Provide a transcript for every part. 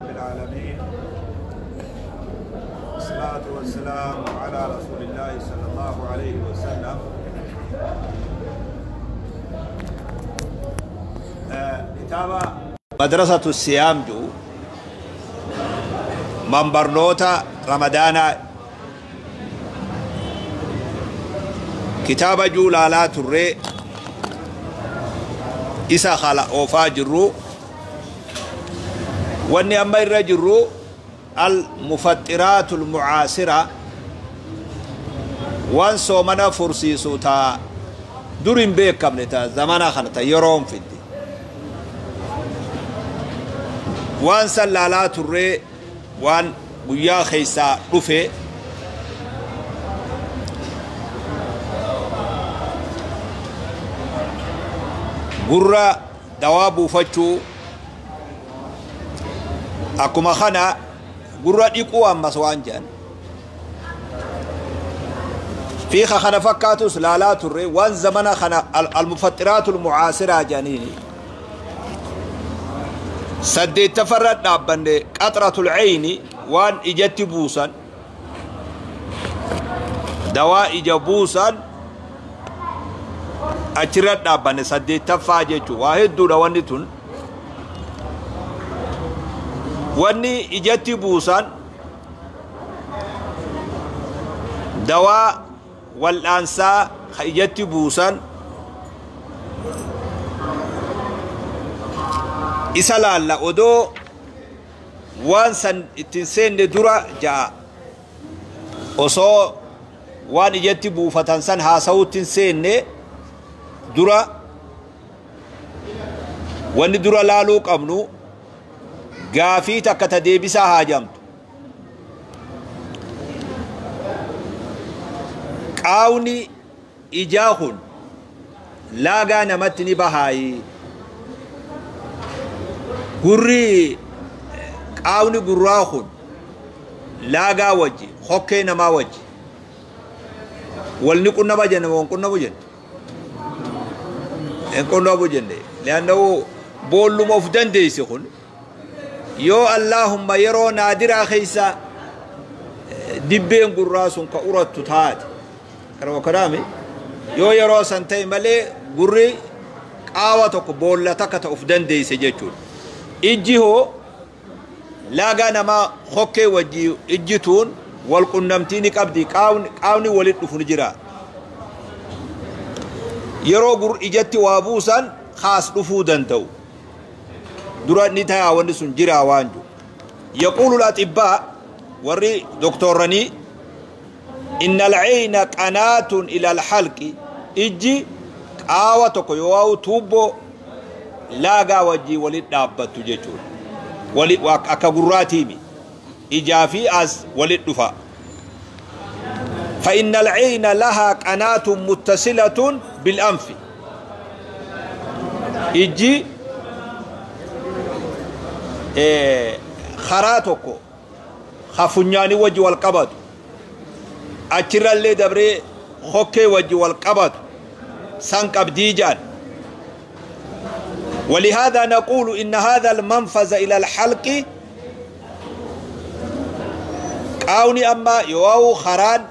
العالمين، والصلاة والسلام على رسول الله صلى الله عليه وسلم. Kitaaba Madrasatu Siyaam jiru man barnoota Ramadaanaa kitaaba juu laalaa turree isa kala oofaa jirru. Wanni amma irra jirru al mufaxxiraatul mucaasira, waan soomana fursiisu ta dur hin beekamne, ta zamana kana ta yeroon fidde, waan san laalaa turree. Waan guyyaa keessaa dhufe gurra dawaa buufachuu, akkuma kana gurra dhiquu, ammas waan jedhan fiika kana fakkaatus laalaa turre. Waan zamana kana almufaxxiraatu almucaasiraa jedhaniini saddeettaffarra dhaabbanne, qaxratul cayni, waan ijatti buusan, dawaa ija buusan achirra dhaabbanne saddeettaffaa jechuu. Waa hedduudha wanni tun. Wanni ijatti buusan, dawaa wal'aansaa ka ijatti buusan isa laalla. Odoo waan san ittiin seenne dura ja'a, osoo waan ijatti buufatan san haasawutti hin seenne dura, wanni dura laaluu qabnu gaafii takka ta deebisaa haajamtu. Qaawni ijaa kun laagaa namatti ni bahaayi? Gurri, qaawni gurraa kun laagaa wajji, hokkee namaa wajji walni qunnama jenne moo hin qunnamu jenne? Hin qunnamu jenne, li'annahu boolluma of dandeeyse kun. Yoo allaahumma yeroo naadiraa keessa dibbeen gurraa sun ka urattu taate, kanuma kanaami, yoo yeroo san ta'e malee gurri qaawa tokko, boolla takka ta of dandeeyse jechuudha. Ijji hoo laagaa namaa hokkee wajji ijjituun wal qunnamtii ni qabdi? Qaawni walit dhufu ni jira? Yeroo gur ijatti waa buusan kaas dhufuu danda'u dura ni tayaa wanni sun jira waan jiru. Yaquulu al-axibbaa, warri doktorranii, inna al-ayna qanaatun ila al-halqi, ijji qaawa tokko yoo tuubboo laagaa wajjii walit dhaabbattu jechuudha. Wali akka gurraatiimi ijaa fi as walit dhufa. فإن العين لها قناة متصلة بالأنف، ijji karaa tokko ka funyaanii wajji wal qabatu, achirrallee dabree hokkee wajji wal qabatu san qabdii jedhan. ولهذا نقول إن هذا المنفذ إلى الحلق، qaawni amma yoo karaan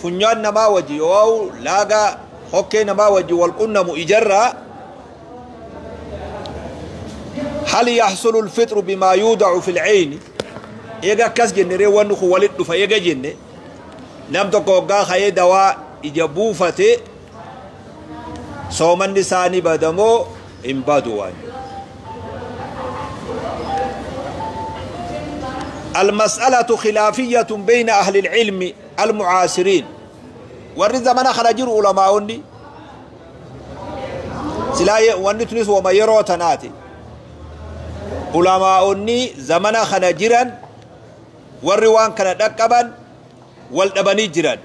funyaan namaa wajji yoo laagaa hokkee namaa wajji wal qunnamu ijarraa، هل يحصل الفطر بما يوضع في العين؟ Eega akkas jenne ree, wanni kun walit dhufa eega jenne, nam tokko hoggaa ka'ee dawaa ija buufate soomanni isaanii badamoo hin badu waan jedhu. المسألة خلافية بين أهل العلم المعاصرين، warri zamana kana jiru ulamaa'onni silaa wanni tunis wama yeroo tanaati. Ulamaa'onni zamana kana jiran, warri waan kana dhaqqaban, wal dhabanii jiran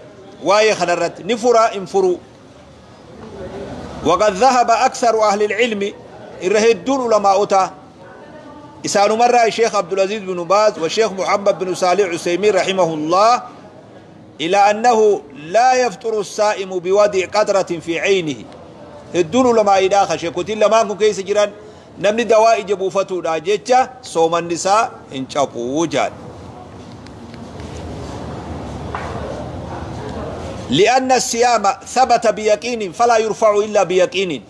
waa'ee kanarratti, ni fura hin furu. وقد ذهب أكثر أهل العلم، irra hedduun ulamaa'ota isaanumarraa الشيخ عبد العزيز بن باز والشيخ محمد بن صالح عثيمين رحمه الله، إلى أنه لا يفطر الصائم بوضع قطرة في عينه. Hedduun ulamaa'idhaa ka sheekotiin lamaan kun keessa jiran Namni dawaa ija buufatuudha jecha soomanni isaa hin cabuu jaan. لأن الصيام ثبت بيقين فلا يرفع إلا بيقين.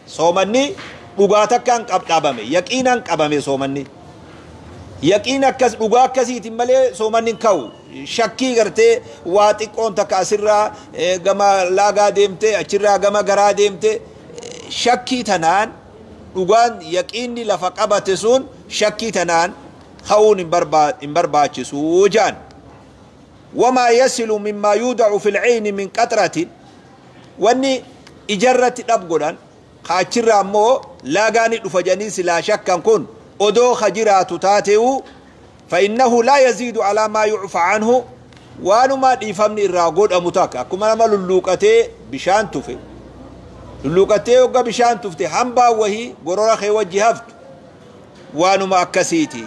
صومني dhugaa takkaan qabdhaabame, yaqiinaan qabame soomanni. Yaqiin akkas dhugaa akkasiitiin malee soomanni hin ka'u. Shakkii gartee waa xiqqoon takka asirraa gama laagaa deemte, achirraa gama garaa deemte, shakkii tanaan dhugaan yaqiinni lafa qabate sun shakkii tanaan ka'uun hin barbaachisuu jaan. وما يصل مما يودع في العين من قطرة، واني إجرت دبغدان خاچرا مو لاغاني دفجاني سلا شكا كن odoo خجرات تاتيو فإنه لا يزيد على ما يعفى عنه. وانما ديفمني الراغود أمتاك أكما نما للوكتي بشان تفي للوكتي وقا بشان تفتي حنبا وهي قرورا خي وجهفت وانما أكسيتي.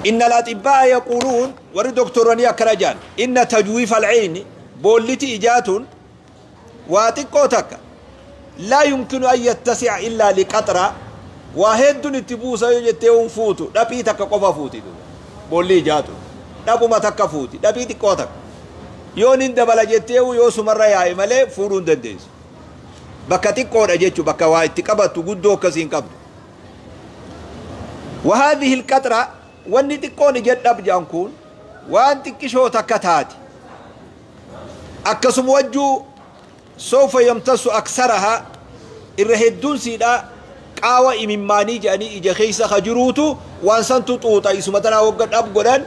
إن الأطباء يقولون ورد دكتورانيا كرجان إن تجويف العين بولتي إجات واتقوتك لا يمكن أن يتسع إلا لقطرة وهد نتبوسا يجتيون فوتو دبيتك قفا فوتي بولي جاتو دبو ما تكفوتي دبيتي قوتك يونين دبلا جتيو يوسو مرة يا إمالي فورون دنديس بكتي قول أجتشو بكا وايتي قبطو قدو كسين قبطو. وهذه القطرة واني تكون جد أبجانكون وان تكشو تكتاتي أكسم وجو سوف يمتص أكثرها الرهدون سيدا قاوة إمماني جاني إجا خيسا خجروتو وان سنتو توتا إسمتنا وقد أبقدان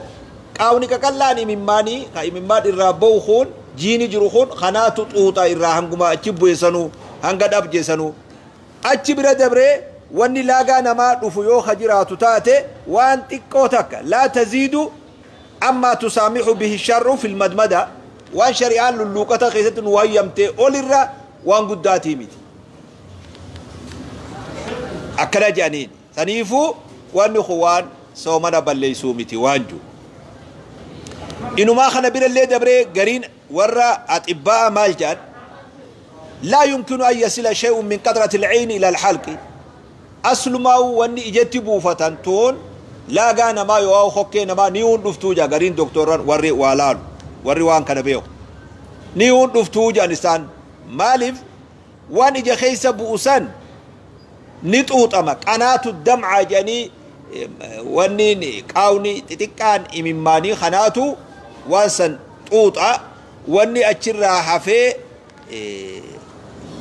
قاوني ككلان إمماني إممان الرابوخون جيني جروخون خناتو توتا إراهنكما أجبو يسانو هنقد أبجيسانو أجبرا دبري واني لاغا نما رفيو خجراتو تاتي وان تكوتك لا تزيد أما تسامح به الشر في المدمدة وان شريان للوكتا خيزة وهيمتي أولرا وان قداتي ميتي أكلا جانين سنيفو وان خوان سومنا بليسو ميتي وانجو إنو ما خنا بير اللي دبري قرين ورا أطباء مالجان لا يمكن أن يصل شيء من قطرة العين إلى الحلق. أصل ما واني إجتي بوفتان تون لا غانا ما يواو خوكينا ما نيون دفتوجا قرين دكتوران وري والالو warri waan kana beeku ni hun dhuftuu jedhan isaan maaliif waan ija keessa bu'usan ni xuuxama qanaatu dam'aa jedhanii wanni qaawni xixiqqaan imimmaanii kanaatu waan san xuuxa wanni achirraa hafee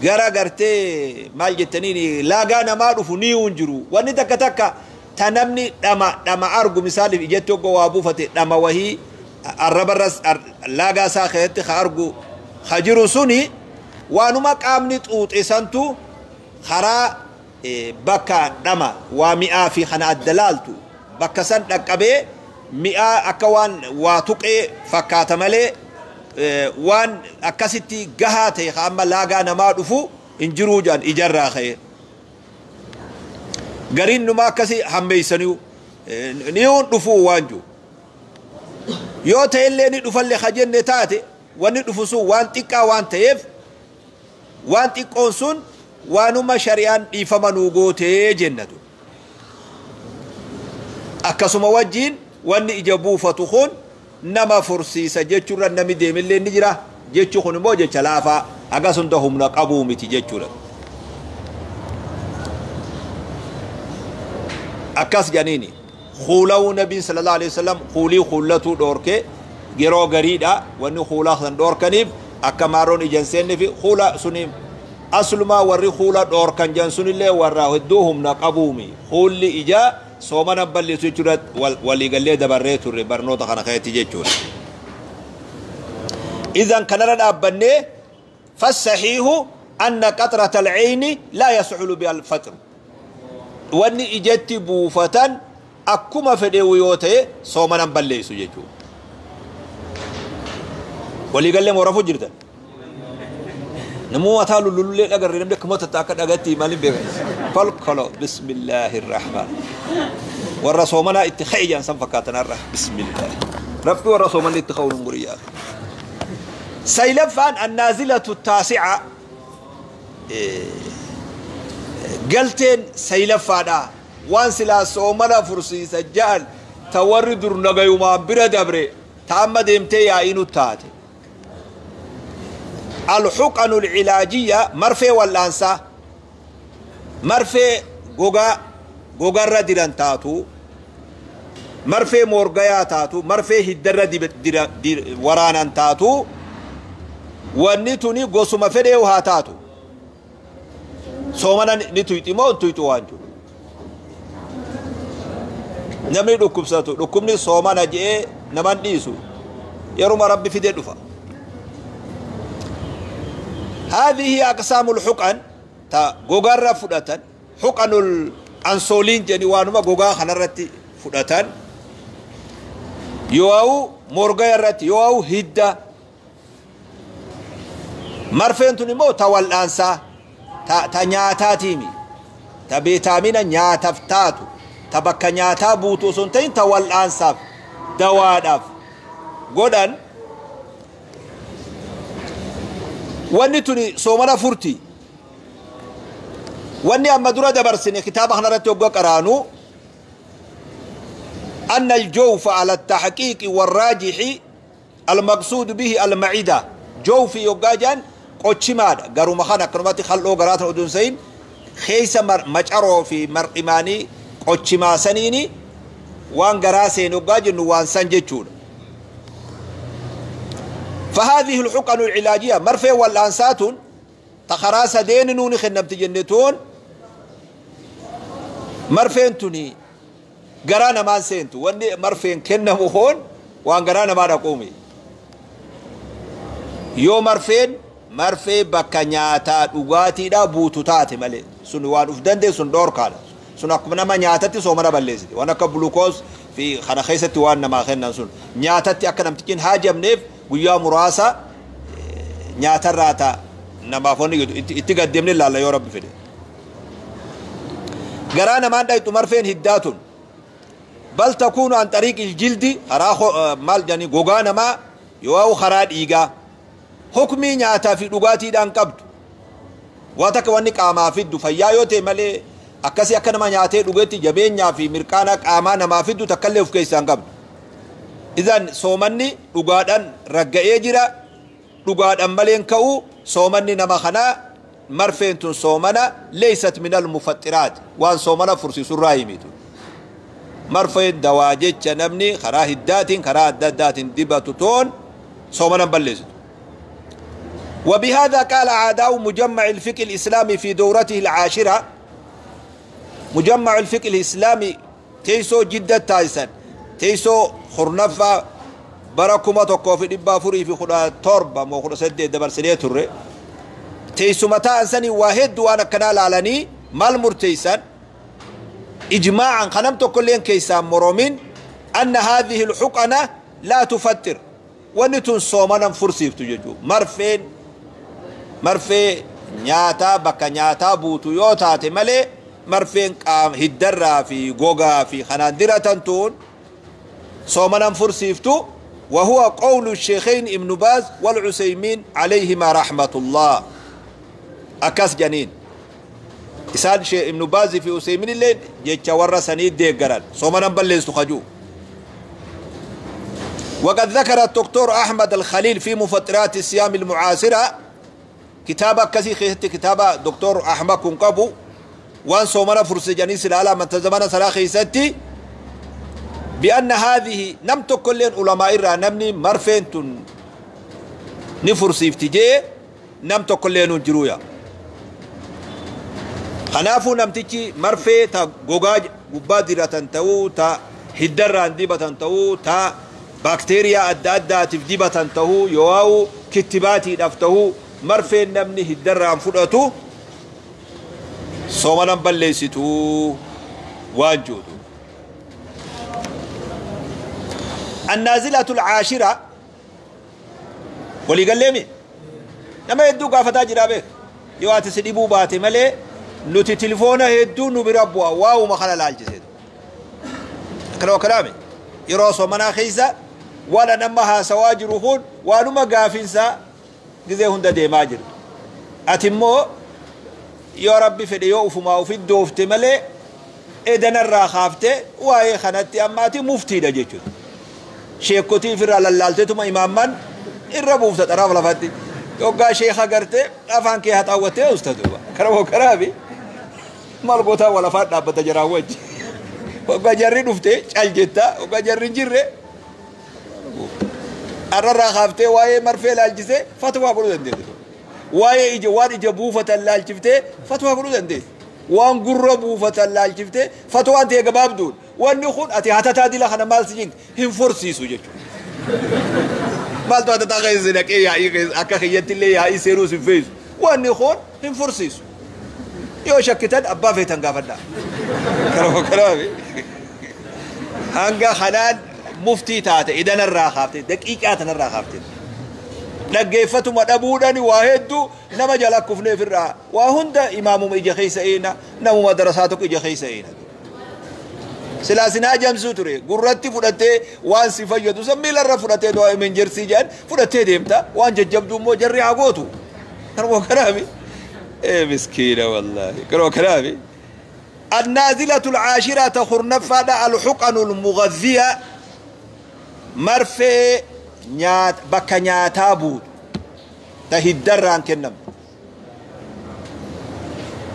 gara gartee maal jettaniin laagaa namaa dhufu ni hun jiru wanni takka takka ta namni dhama argu misaaliif ijatti hogga waa buufate dhama wahii الربرس لاغا ساخت خارجو خجرو سوني وانما قامني طوط اسنتو خرا بكا دما ومئة في خنا الدلالتو بكا سن دقبه مئة اكوان واتقي فكات ملي وان اكستي غهاتي خاما لاغا نما دفو انجرو جان اجرا خير غرين نما كسي هميسنيو نيون دفو وانجو yoo ta'ellee ni dhufallee hajenne taate wanni dhufu sun waan xiqqaa waan ta'eef waan xiqqoon sun waanuma shari'aan dhiifama nuu gootee jennatu. Akkasuma wajjiin wanni ija buufatu kun nama fursiisa jechuurra namni deemillee ni jira jechuu kun immoo jecha laafaa hagas hunda humna qabuu miti jechuudha. Akkas jedhaniini. خولو نبي صلى الله عليه وسلم خولي خولتو دورك غيرو غريدا وني خولا خن دوركنيف اكمارون اجنسين في خولا سنيم اصل ما وري خولا دوركن جنسون الله ورا هدوهم نقبومي خولي اجا سومنا بلي سجرت ولي قال دبريت برنوتا خنا خيتي جيتشون. اذا كان دابني فالصحيح ان قطرة العين لا يسعل بها الفطر وني اجتي بوفتن akkuma fedhe yoo ta'e soomanan balleessu jechuudha. Waliigallee moorafu jirtan. Namuu mataa lullullee dhagarre namni akkuma akka dhagatti maaliin beekan. Kolkolo bismillaahi rahmaan. Warra soomanaa itti ka'e san fakkaatan har'a bismillaahi. Rabbi warra soomanni itti ka'uun hin guriyyaa. Saylaffaan annaazilatu taasi'a. Galteen saylaffaadha waan silaa soomana fursiisa ja'an ta warri dur nagayumaan bira dabre ta amma deemtee yaa'inu taate. Alxuqanu alcilaajiyya, marfee wal'aansaa, marfee gogaa gogarra diran taatu, marfee moorgayaa taatu, marfee hiddarra waraanan taatu, wanni tuni gosuma fedhee haa taatu soomana ni tuyxi moo hin tuyxu waan jiru. Namni dhukkubsatu dhukkubni soomana je'ee naman dhiisu, yeruma Rabbi fide dhufa. هذه أقسام الحقن تا غوغارا فدتن، حقن الأنسولين جني وانما غوغا خنرتي فدتن، يواو مورغا رتي، يواو هدة. Marfeen tun immoo ta wal'aansaa, ta nyaataatiimi, ta beetaamina nyaataaf taatu, ta bakka nyaataa buutu osoo hin ta'in ta wal'aansaaf dawaadhaaf godhan. Wanni tuni soomana furti. Wanni amma dura dabarsine kitaaba kanarratti hogga qaraanu أن الجوف على التحقيق والراجح المقصود به المعدة. جوف يوغاجان qochimaadha, garuma kana akkanumatti kal'oo garaatan oduun sayin keessa macaroo fi mar'imaanii qochimaa saniini waan garaa seen hoggaa jennu waan san jechuudha. فهذه الحقن العلاجية، مرفي والأنسات تخراس دين نون خنمت جنتون، مرفين تني قرانا ما سينتو. واني مرفين كنا مخون وان قرانا ما نقومي. يو مرفين marfee bakka nyaataa dhugaatiidha buutu taate malee, sun waan uf dandee sun dhoorkaadha. Sun akkuma nama nyaatatti soomana balleessiti. Waan akka glukoos fi kana keessatti waan namaa kennan sun nyaatatti akka namtichi hin haajamneef guyyaa muraasa nyaatarraa ta'a namaaf wanni itti gaddeemne laalla yoo Rabbi fedhe. Garaa namaan dhayxu marfeen hiddaatun bal takuunu an xariiqi jildi, karaa maal jedhanii gogaa namaa yoo karaa dhiigaa, hukmii nyaataa fi dhugaatiidhaan qabdu. Waa takka wanni qaamaa fiddu fayyaa yoo ta'e malee akkasii akka nama nyaatee dhugetti jabeenyaa fi mirqaana qaamaa namaa fiddu takkallee of keessaa hin qabdu. Idan soomanni dhugaadhaan ragga'ee jira, dhugaadhaan maleen ka'u soomanni nama kanaa. Marfeen tun soomana leeysat min almufaxiraat, waan soomana fursiisurraa himitu. Marfeen dawaa jecha namni karaa hiddaatiin karaa adda addaatiin dibatu toon soomana balleessitu. وبهذا قال أعداء مجمع الفقه الإسلامي في دورته العاشرة. مجمع الفقه الإسلامي تيسو جدة تايسن تيسو خرنفة بركما تقوف 417 مو 18 دبر سنة ترى تيسو متى أنساني واحد وانا كنال علني مال مرتيسان إجماعا خنمت كلين كيسان مرومين أن هذه الحقنة لا تفتر. ونتون صومنا فرسيف تججو مرفين marfee nyaataa bakka nyaataa buutu yoo taate malee marfeen qaama hiddarraa fi gogaa fi kanaan diratan tun soomanan fursiiftu. وهو قول الشيخين ابن باز والعسيمين عليهما رحمة الله. أكاس جنين إسان شيخ ابن باز في عسيمين اللي جيتشا ورا سنيد ديقران صومنا بلز تخجو. وقد ذكر الدكتور أحمد الخليل في مفطرات الصيام المعاصرة، كتابة كسي خيستي كتابة دكتور أحمد كنقبو وان صومنا فرس جنيس العالم من تزمنا سلا خيستي بأن هذه نمت كل علماء را نمني مرفين تن نفرسي افتجي نمت كل جرويا خنافو نمتكي مرفي تا غوغاج مبادرة تاو تا هدران ديبة تاو تا بكتيريا أدى تفديبة تاو يواو كتباتي دفتهو مرفين نمني هدران فرأتو صومنا بلسيتو وانجودو. النازلة العاشرة ولي قال لي نما يدو قافتا جرابه يواتي سديبو باتي ملي نوتي تليفونه يدو نبربوا واو ما خلا الجسد كلو كلامي يروسو منا خيسا ولا نمها سواجرهون وانما قافنسا غزي هند ديما جر اتمو Yoo Rabbi fedhe yoo ufumaa ufit doofte malee edanarraa kaaftee waa'ee kanatti ammaati muftiidha jechuudha. Sheekotii ifirraa lallaalteetuma imaamman irra buufta xaraaf lafatti. Yoggaa sheeka gartee afaan kee haxaawwattee usta duuba. Karaa karaafi maal gootaa wal afaan dhaabbata jaraan wajji. Hoggaa jarri dhufte cal jetta, hoggaa jarri hin jirre arrarraa kaaftee waa'ee marfee laalchisee fatwaa godhuu dandeesse. Waa'ee ija waan ija buufatan laalchiftee fatwaa godhuu dandeesse. Waan gurra buufatan laalchiftee fatwaan ta'e gabaabduun wanni kun ati hatataa dila kana maal si jinti hin forsiisu jechuudha. Maaltu hatataa keessa si naqee yaa'ii keessa akka kiyyatti illee yaa'ii seenuus hin feesu. Wanni kun hin forsiisu. Yoo shakkitan abbaa feetan gaafadhaa. Karama kanaaf hanga kanaan muftii taate idanarraa kaafte, daqiiqaa tanarraa kaafte. Dhaggeeffatuma dhabuudhaan waa hedduu nama jala kufneef irraa waa hunda imaamuma ija keessa eena, namuma darasaa tokko ija keessa eena. Silaa sin hajamsuu ture gurratti fudhattee waan si fayyadu san miilarra fudhattee du'aa emergency jedhan fudhattee deemta, waan jajjabduu immoo jarri haa gootu. Kanuma kanaafi ee miskiina wallaahi, kanuma kanaafi. النازلة العاشرة خرنفة الحقن المغذية مرفي نيات بكا نياتا بوت تهدران كنم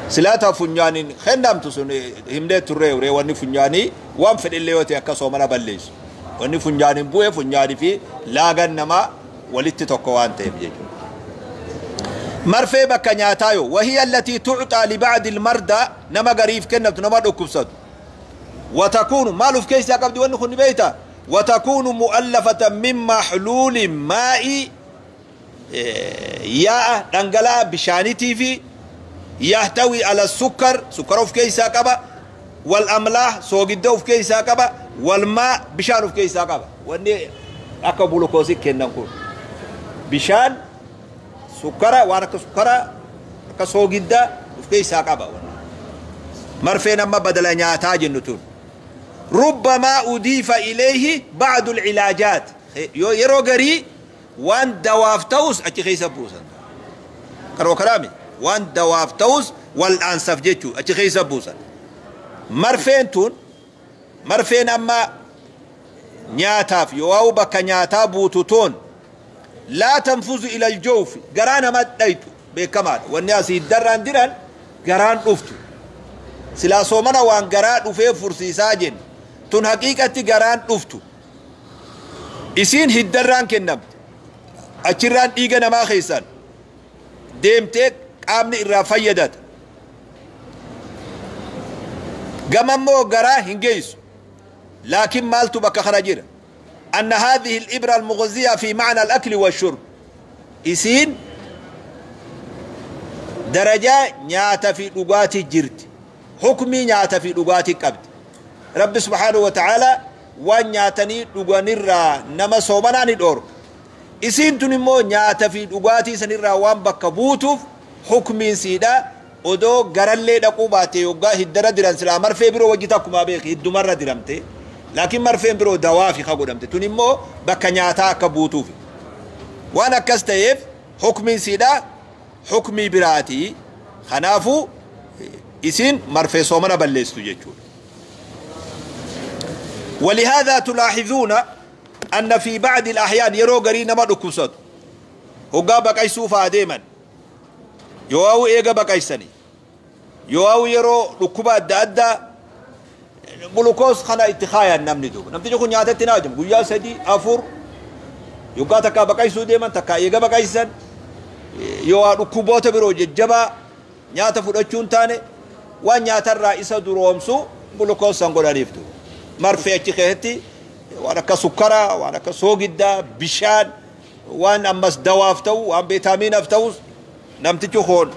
سلاتا فنيانين خندم تسون همده تري وري وني فنياني وان فد اللي وتي اكا سومنا بليس وني فنيانين بوي فنياني في لاغن نما ولت توكو وان تيب جيجو مرفي بكا نياتايو وهي التي تعطى لبعض المرضى نما غريف كنبت نما دكوبسد وتكون مالوف كيس قبل ون خن بيتا وتكون مؤلفة من محلول ماء يا دنگلا بشانتي في يحتوي على السكر، سكر في كيسا قبا، والأملاح سوغيدو في كيسا قبا، والماء بشان في كيسا قبا. وني أكا بلوكوزي كنن بشان سكر وانك سكر أكا سوغيدا في كيسا قبا. مرفين أما بدل نياتا جنتون ربما أضيف إليه بعض العلاجات يرو غري وان دوافتوس أتي خيسا بوسن كرو كلامي وان دوافتوس والأنسف جيتشو أتي خيسا بوسن. مرفين تون مرفين أما نياتاف يواو بكا نياتا بوتو تون لا تنفذ إلى الجوف قرانا ما دايتو بكمال والناس يدران دران قران أفتو سلا صومنا وان قران أفيه فرسي ساجن تون حقيقة قران أفتو إسين هدران كنبت أجران إيغانا ما خيسان ديمتك قامني إرا فيدت قممو قرا هنجيس. لكن مالتو بك خرجير أن هذه الإبرة المغذية في معنى الأكل والشرب إسين درجة نياتا في لغاتي جرت حكمي نياتا في لغاتي قبد رب سبحانه وتعالى وان نياتني لغانيرا نما صومنا ندور إسين تنمو نياتا في لغاتي سنرا وان بكبوتوف حكمي سيدا odoo garallee dhaquu baate yoggaa hiddara diran silaa marfee biroo wajji takkumaa beeki hiddumarra diramte laakiin marfeen biroo dawaa fi godhamte tun immoo bakka nyaataa akka buutuuf waan akkas ta'eef hukmiin siidhaa hukmii biraatii kanaafuu isin marfee soomana balleessitu jechuudha. ولهذا تلاحظون أن في بعض الأحيان يرو غري نما دكوسات هوغا بقايسو فاديمن يواو إيغا بقايسني يواو يرو ركوبا أدى بلوكوز خنا اتخايا نمني دوب نمتي جو نياتا تناجم غيا سدي أفور يوغا تكا بقايسو ديمن تكا إيغا بقايسن يوا ركوبوتا برو ججبا نياتا فودچون تاني وان نياتا الرئيس درومسو بلوكوز سانغولانيفتو مرفي اتخيتي وانا كسكرا وانا كسوغدا بشان وان امس دوافتو وان فيتامين افتو namtichi hoon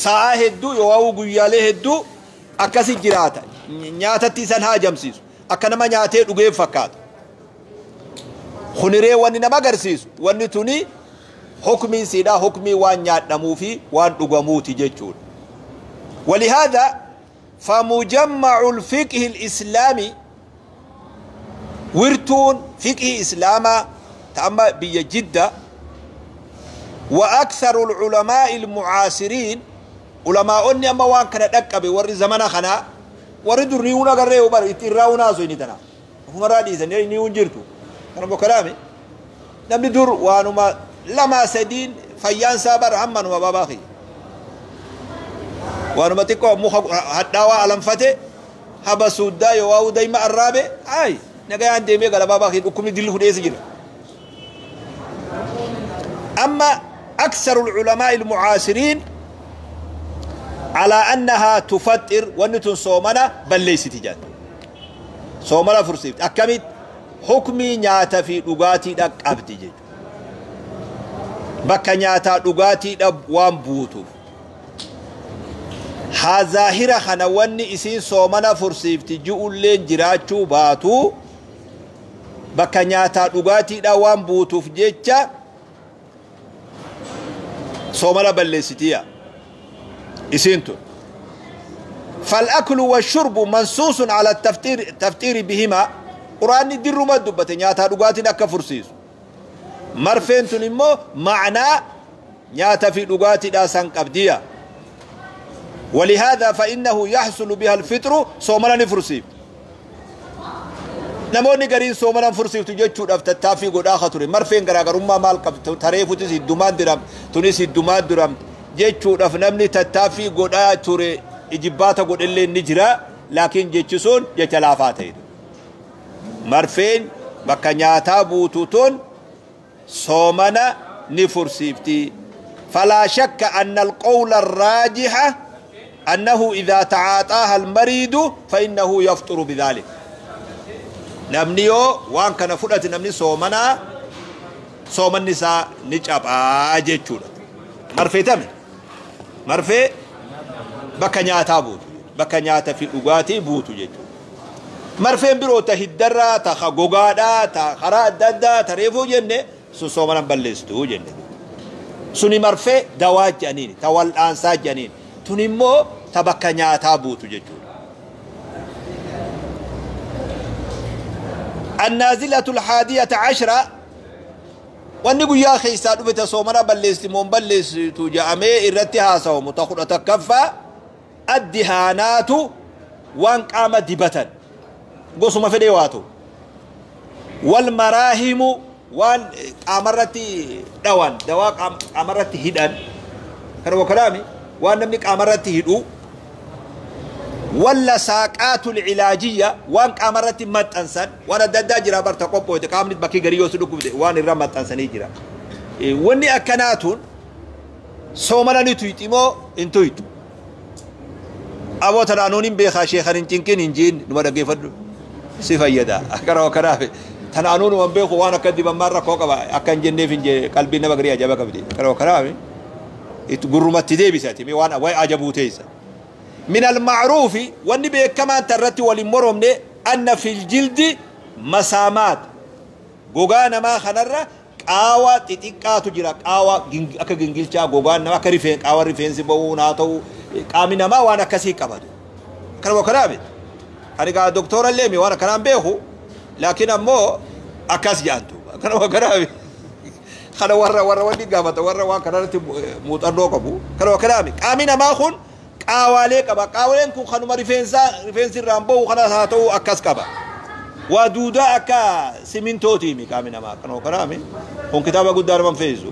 sa'a hedduu yoo guyyaalee hedduu akkasi jiraata nyaatatti isan haajamsiisu akka nama nyaatee dhugee fakkaata kuniree wanni nama agarsiisu wanni tuni hukmiin siidhaa hukmii waan nyaadhamuu fi waan dhugamuuti jechuudha. ولهذا فمجمع الفقه الإسلامي ورتون فقه إسلاما تأمى بيجدة وأكثر العلماء المعاصرين Ulamaa'onni amma waan kana dhaqqabe warri zamana kanaa warri dur ni hun agarree bar itti irraa hunaasu inni tana ofumarraa dhiisan ni hun jirtu kana bokkalaame namni dur waanuma lamaa sadiin fayyaan isaa bar hammanuma baabaa kiyya waanuma xiqqoo muka hadhaawaa alanfate haba suuddaa yoo waa'uu dayma arraabe ay nagayaan deemee gala baabaa kiyya dhukkubni dilli hudheessa jira. أما أكثر العلماء المعاصرين على أنها تفطر ونتن صومنا بل ليس تجان صومنا فرسيفت أكمل حكمي نياتا في لغاتي دك أبدي جي بكا نياتا لغاتي دك وان بوتو ها ظاهرة خنواني إسين صومنا فرسيفت جئوا اللين جراتشو باتو بكا نياتا لغاتي دك وان بوتو في جيتشا صومنا بل ليس تيا إسينتو. فالأكل والشرب منصوص على التفطير بهما. قرآن دير ما دبت نياتا لغاتي نك فرسيس مرفين تنمو معنى نياتا في لغاتي داسان قبدية. ولهذا فإنه يحصل بها الفطر صومنا نفرسيف. نموني قرين صومنا فرسيف تجتشو افتتافي قد آخر مرفين قراغر ما مال قبض تريفو تسي الدمان درم تونسي الدمان درم jechuudhaaf namni tattaaffii godhaa ture ijibbaata godhellee ni jira laakiin jechi sun jecha laafaa ta'edha. Marfeen bakka nyaataa buutu tun soomana ni fursiifti. فلا شك أن القول الراجح أنه إذا تعاطاها المريض فإنه يفطر بذلك. Namni yoo waan kana fudhate namni soomana soomanni isaa ni cabaa jechuudha. Marfee tame marfee bakka nyaataa buutu bakka nyaata fi dhugaatii buutu jechuudha. Marfeen biroo ta hiddarraa ta gogaadhaa ta karaa adda addaa ta reefuu jenne sun soomana balleessitu jenne. Suni marfee dawaa jedhaniin ta wal'aansaa jedhaniin tun immoo ta bakka nyaataa buutu jechuudha. النازلة 11 wanni guyyaa keessaa dhufe soomana balleessi moon balleessitu jedhamee irratti haasawamu ta 11ffaa addihaanaatu waan qaama dibatan gosuma fedhee waa ta'u wal maraahimu waan qaamarratti dhawan dawaa qaamarratti hidhan kana kalaami waan namni qaamarratti hidhu walla saaqaatu cilaajiyya waan qaamarratti maxxansan waan adda addaa jira barta qophooyte qaamni bakkii garii yoo si dhukkubde waan irra maxxansanii jira. Wanni akkanaatuun soomana ni tuyxi moo hin tuyxu? Aboo tanaanuun hin beekaa sheekan hin cinqin hin jiin numa dhaggeeffadhu si fayyada. Akkana kanaaf tanaanuun waan beeku waan akka dibammaan rakkoo qaba akka hin jenneef hin jee qalbiin nama garii ajaba qabdi. Akkana kanaaf gurrumatti deebisati waan wayi ajabuu teessa. من المعروف والنبي كما ترتي والمرمن أن في الجلد مسامات غوغانا ما خنرة قاوة تتقات جرا قاوة أكا جنجلشا غوغانا ما كريفين قاوة ريفين سبونا تو قامنا ما وانا كسي كبدو كلام كلامي أنا قال دكتور الليمي وانا كلام بيهو لكن أمو أكاس جانتو كلام كلامي خلا ورا ورا ودي قامت ورا وانا كلامي موتانو كلام كلامي قامنا ما خن qaawaalee qaba. Qaawaleen kun kanuma rifeensi irraan bahu kanas haa ta'u akkas qaba. Waa duudaa akka simintootiimi qaamni namaa kanoo kanaami. Kun kitaaba guddaa nama fe'isu.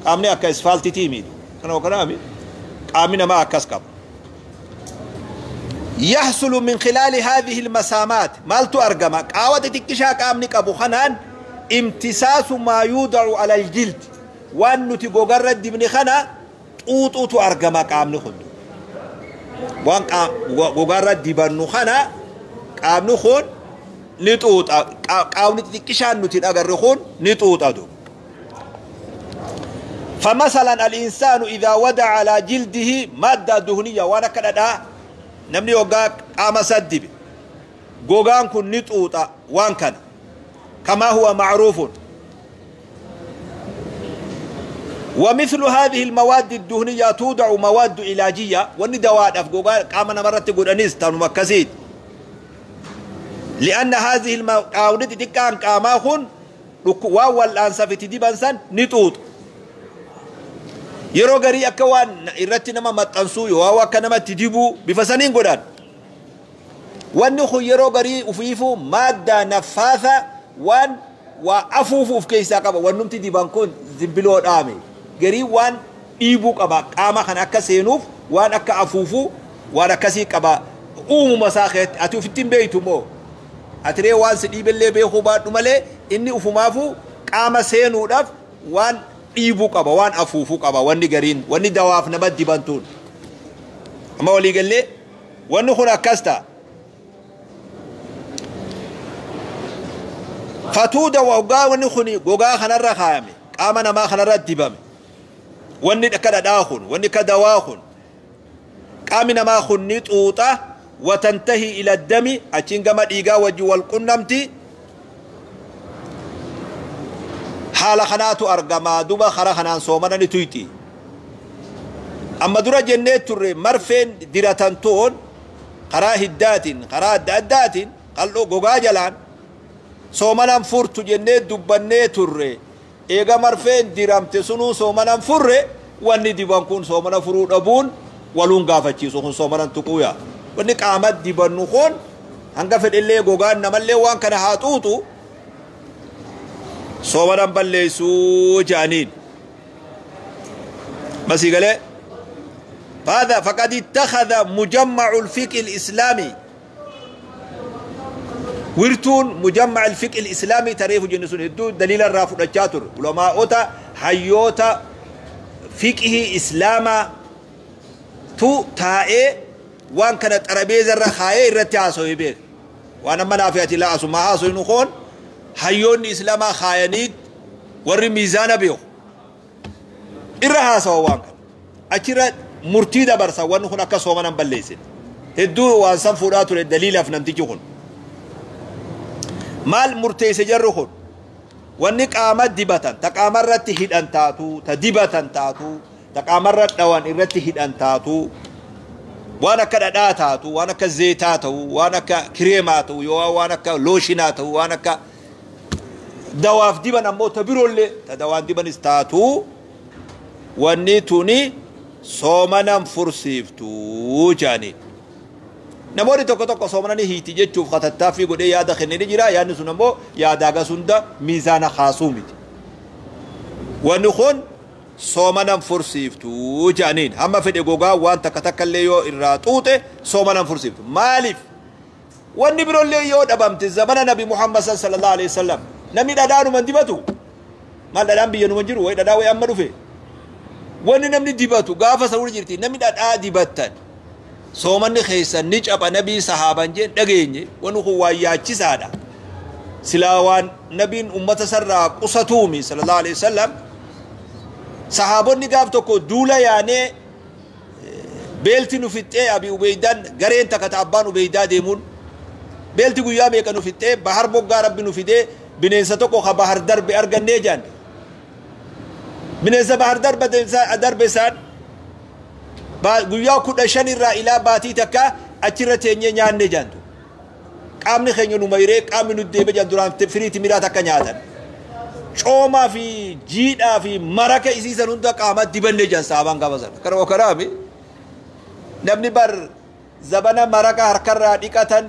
Qaamni akka isfaaltitiimi kanoo kanaami. Qaamni namaa akkas qaba. يحصل من خلال هذه المسامات مالتو أرقما قاوة تكشا قامني قبو خنان امتصاص ما يوضع على الجلد وأنو تقوغر الدبن خنا طوطو أرقما قامني خندو وان قوغر الدبن خنا قامني خون نطوط قاوني تكشا نتين أقر خون نطوط أدو. فمثلا الإنسان إذا وضع على جلده مادة دهنية وانا كده namni yoggaa qaama isaa dibe gogaan kun ni xuuxa waan kana kamaa huwa macruufun. ومثل هذه المواد الدهنية توضع مواد علاجية وندواء أفقوغا قام نمرت قدنيس تنمكسيد لأن هذه المواد تكان قاماخن واول أنسا في تديبانسان نتوط. Yeroo garii akka waan irratti nama maxxansuu yoo akka namatti dibuu bifa saniin godhan. Wanni kun yeroo garii ufiifuu maaddaa naffaasa waan waa afuufu of keessaa qaba. Wannumti diban kun zimbiloo dhaame. Garii waan dhiibuu qaba. Qaama kana akka seenuuf waan akka afuufuu waan akkasii qaba. Uumuma isaa keessatti ati ofitti hin beektu moo? Atiree waan si dhiibellee beekuu baadhu malee inni ufumaafuu qaama seenuudhaaf waan dhiibuu qaba, waan afuufuu qaba wanni gariin, wanni dawaaf nama dibantuun. Amma walii gallee wanni kun akkas ta'a. Fatuuda waggaa wanni kun gogaa kanarra kaayame, qaama namaa kanarra dibame. Wanni akka dhadhaa kun, wanni akka dawaa kun, qaamni namaa kun ni xuuxa. Watantahi ila dami, achiin gama dhiigaa wajji wal qunnamti. Haala kanaatu argama duba kara kanaan soomana ni tuyxi. Amma dura jennee turre marfeen diratantoon karaa hiddaatiin, karaa adda addaatiin qal'oo gogaa jalaan soomanaan furtu jennee dubbannee turre. Eega marfeen diramte sunuu soomanaan furre, wanni diban kun soomana furuu dhabuun waluun gaafachiisu kun soomanaan tuquuya. Wanni qaama dibannu kun hanga fedhellee gogaan namallee waan kana haa xuuxu soomanaan balleessuu jedhaniin. Masii galee فهذا فقد اتخذ مجمع الفقه الإسلامي ورتون مجمع الفقه الإسلامي تاريخ جنسون هدو دليل الرافض الشاطر علماء حيوتا فقه إسلاما تو تائي وان كانت عربية الرخاية الرتي بيك وانا منافعتي لا أسو ما عاصو نخون حيون إسلاما خاينيد ور ميزان بيو إرها سوا وان كان أشرا مرتي برسا وان خون أكا سومنا بليسين هدو وان سنفوراتو للدليل فنمتجي خون مال مرتي سجر خون واني قامت دبتن تقامرت هدان تاتو تدبتن تاتو تقامرت دوان إرت هدان تاتو وانا كددا تاتو وانا كزيتا تاتو وانا كريما تاتو وانا كلوشنا تاتو وانا ك دواف دبن امو تبرول تدوان دبن استاتو واني توني سومنام فرسيفتو جاني namoonni tokko tokko soomanani hiiti jechuuf katattaaffii godhee yaada kennee jira. Yaadni sun ammoo yaada hagas hunda miizaana kaasuu miti. Wanni kun soomanan fursiiftuu jedhaniin hamma fedhe gogaa waan takka takka illee yoo irraa xuuxe soomanan fursiiftu. Maaliif? Wanni biroollee yoo dhabamte zamana Nabi Muhammad sallallahu alaihi wasallam namni dhadhaanuma dibatu. Maal dhadhaan biyya numa jiru wayi dhadhaa wayi amma dhufe. Wanni namni dibatu gaafa sana jirti namni dhadhaa dibattan. Soomanni keessan ni caba nabii sahaaban jeen dhageenye wanni kun waan yaachisaadha. Silaa waan nabiin ummata sarraa qusatuumi sallallahu alaihi wasallam. Sahaabonni gaaf tokko duula yaanee beelti nu fixxee Abi Ubeydaan gareen takka ta abbaan Ubeydaa deemuun beelti guyyaa meeqa nu fixxee bahar moggaa rabbi nu fidee bineensa tokko ka bahar darbe argannee jaan. Bineensa bahar darbe isaan guyyaa 15 irraa ilaa baatii takka achirra teenyee nyaanne jaantu. Qaamni keenya nu mayree qaamni nu deebe jaan duraan firii timiraa takka nyaatan. Coomaa fi jiidhaa fi maraka isiisan hunda qaama dibanne jaan saabaan gaafa sana. Kana karaami namni bar zabana maraka harkarraa dhiqatan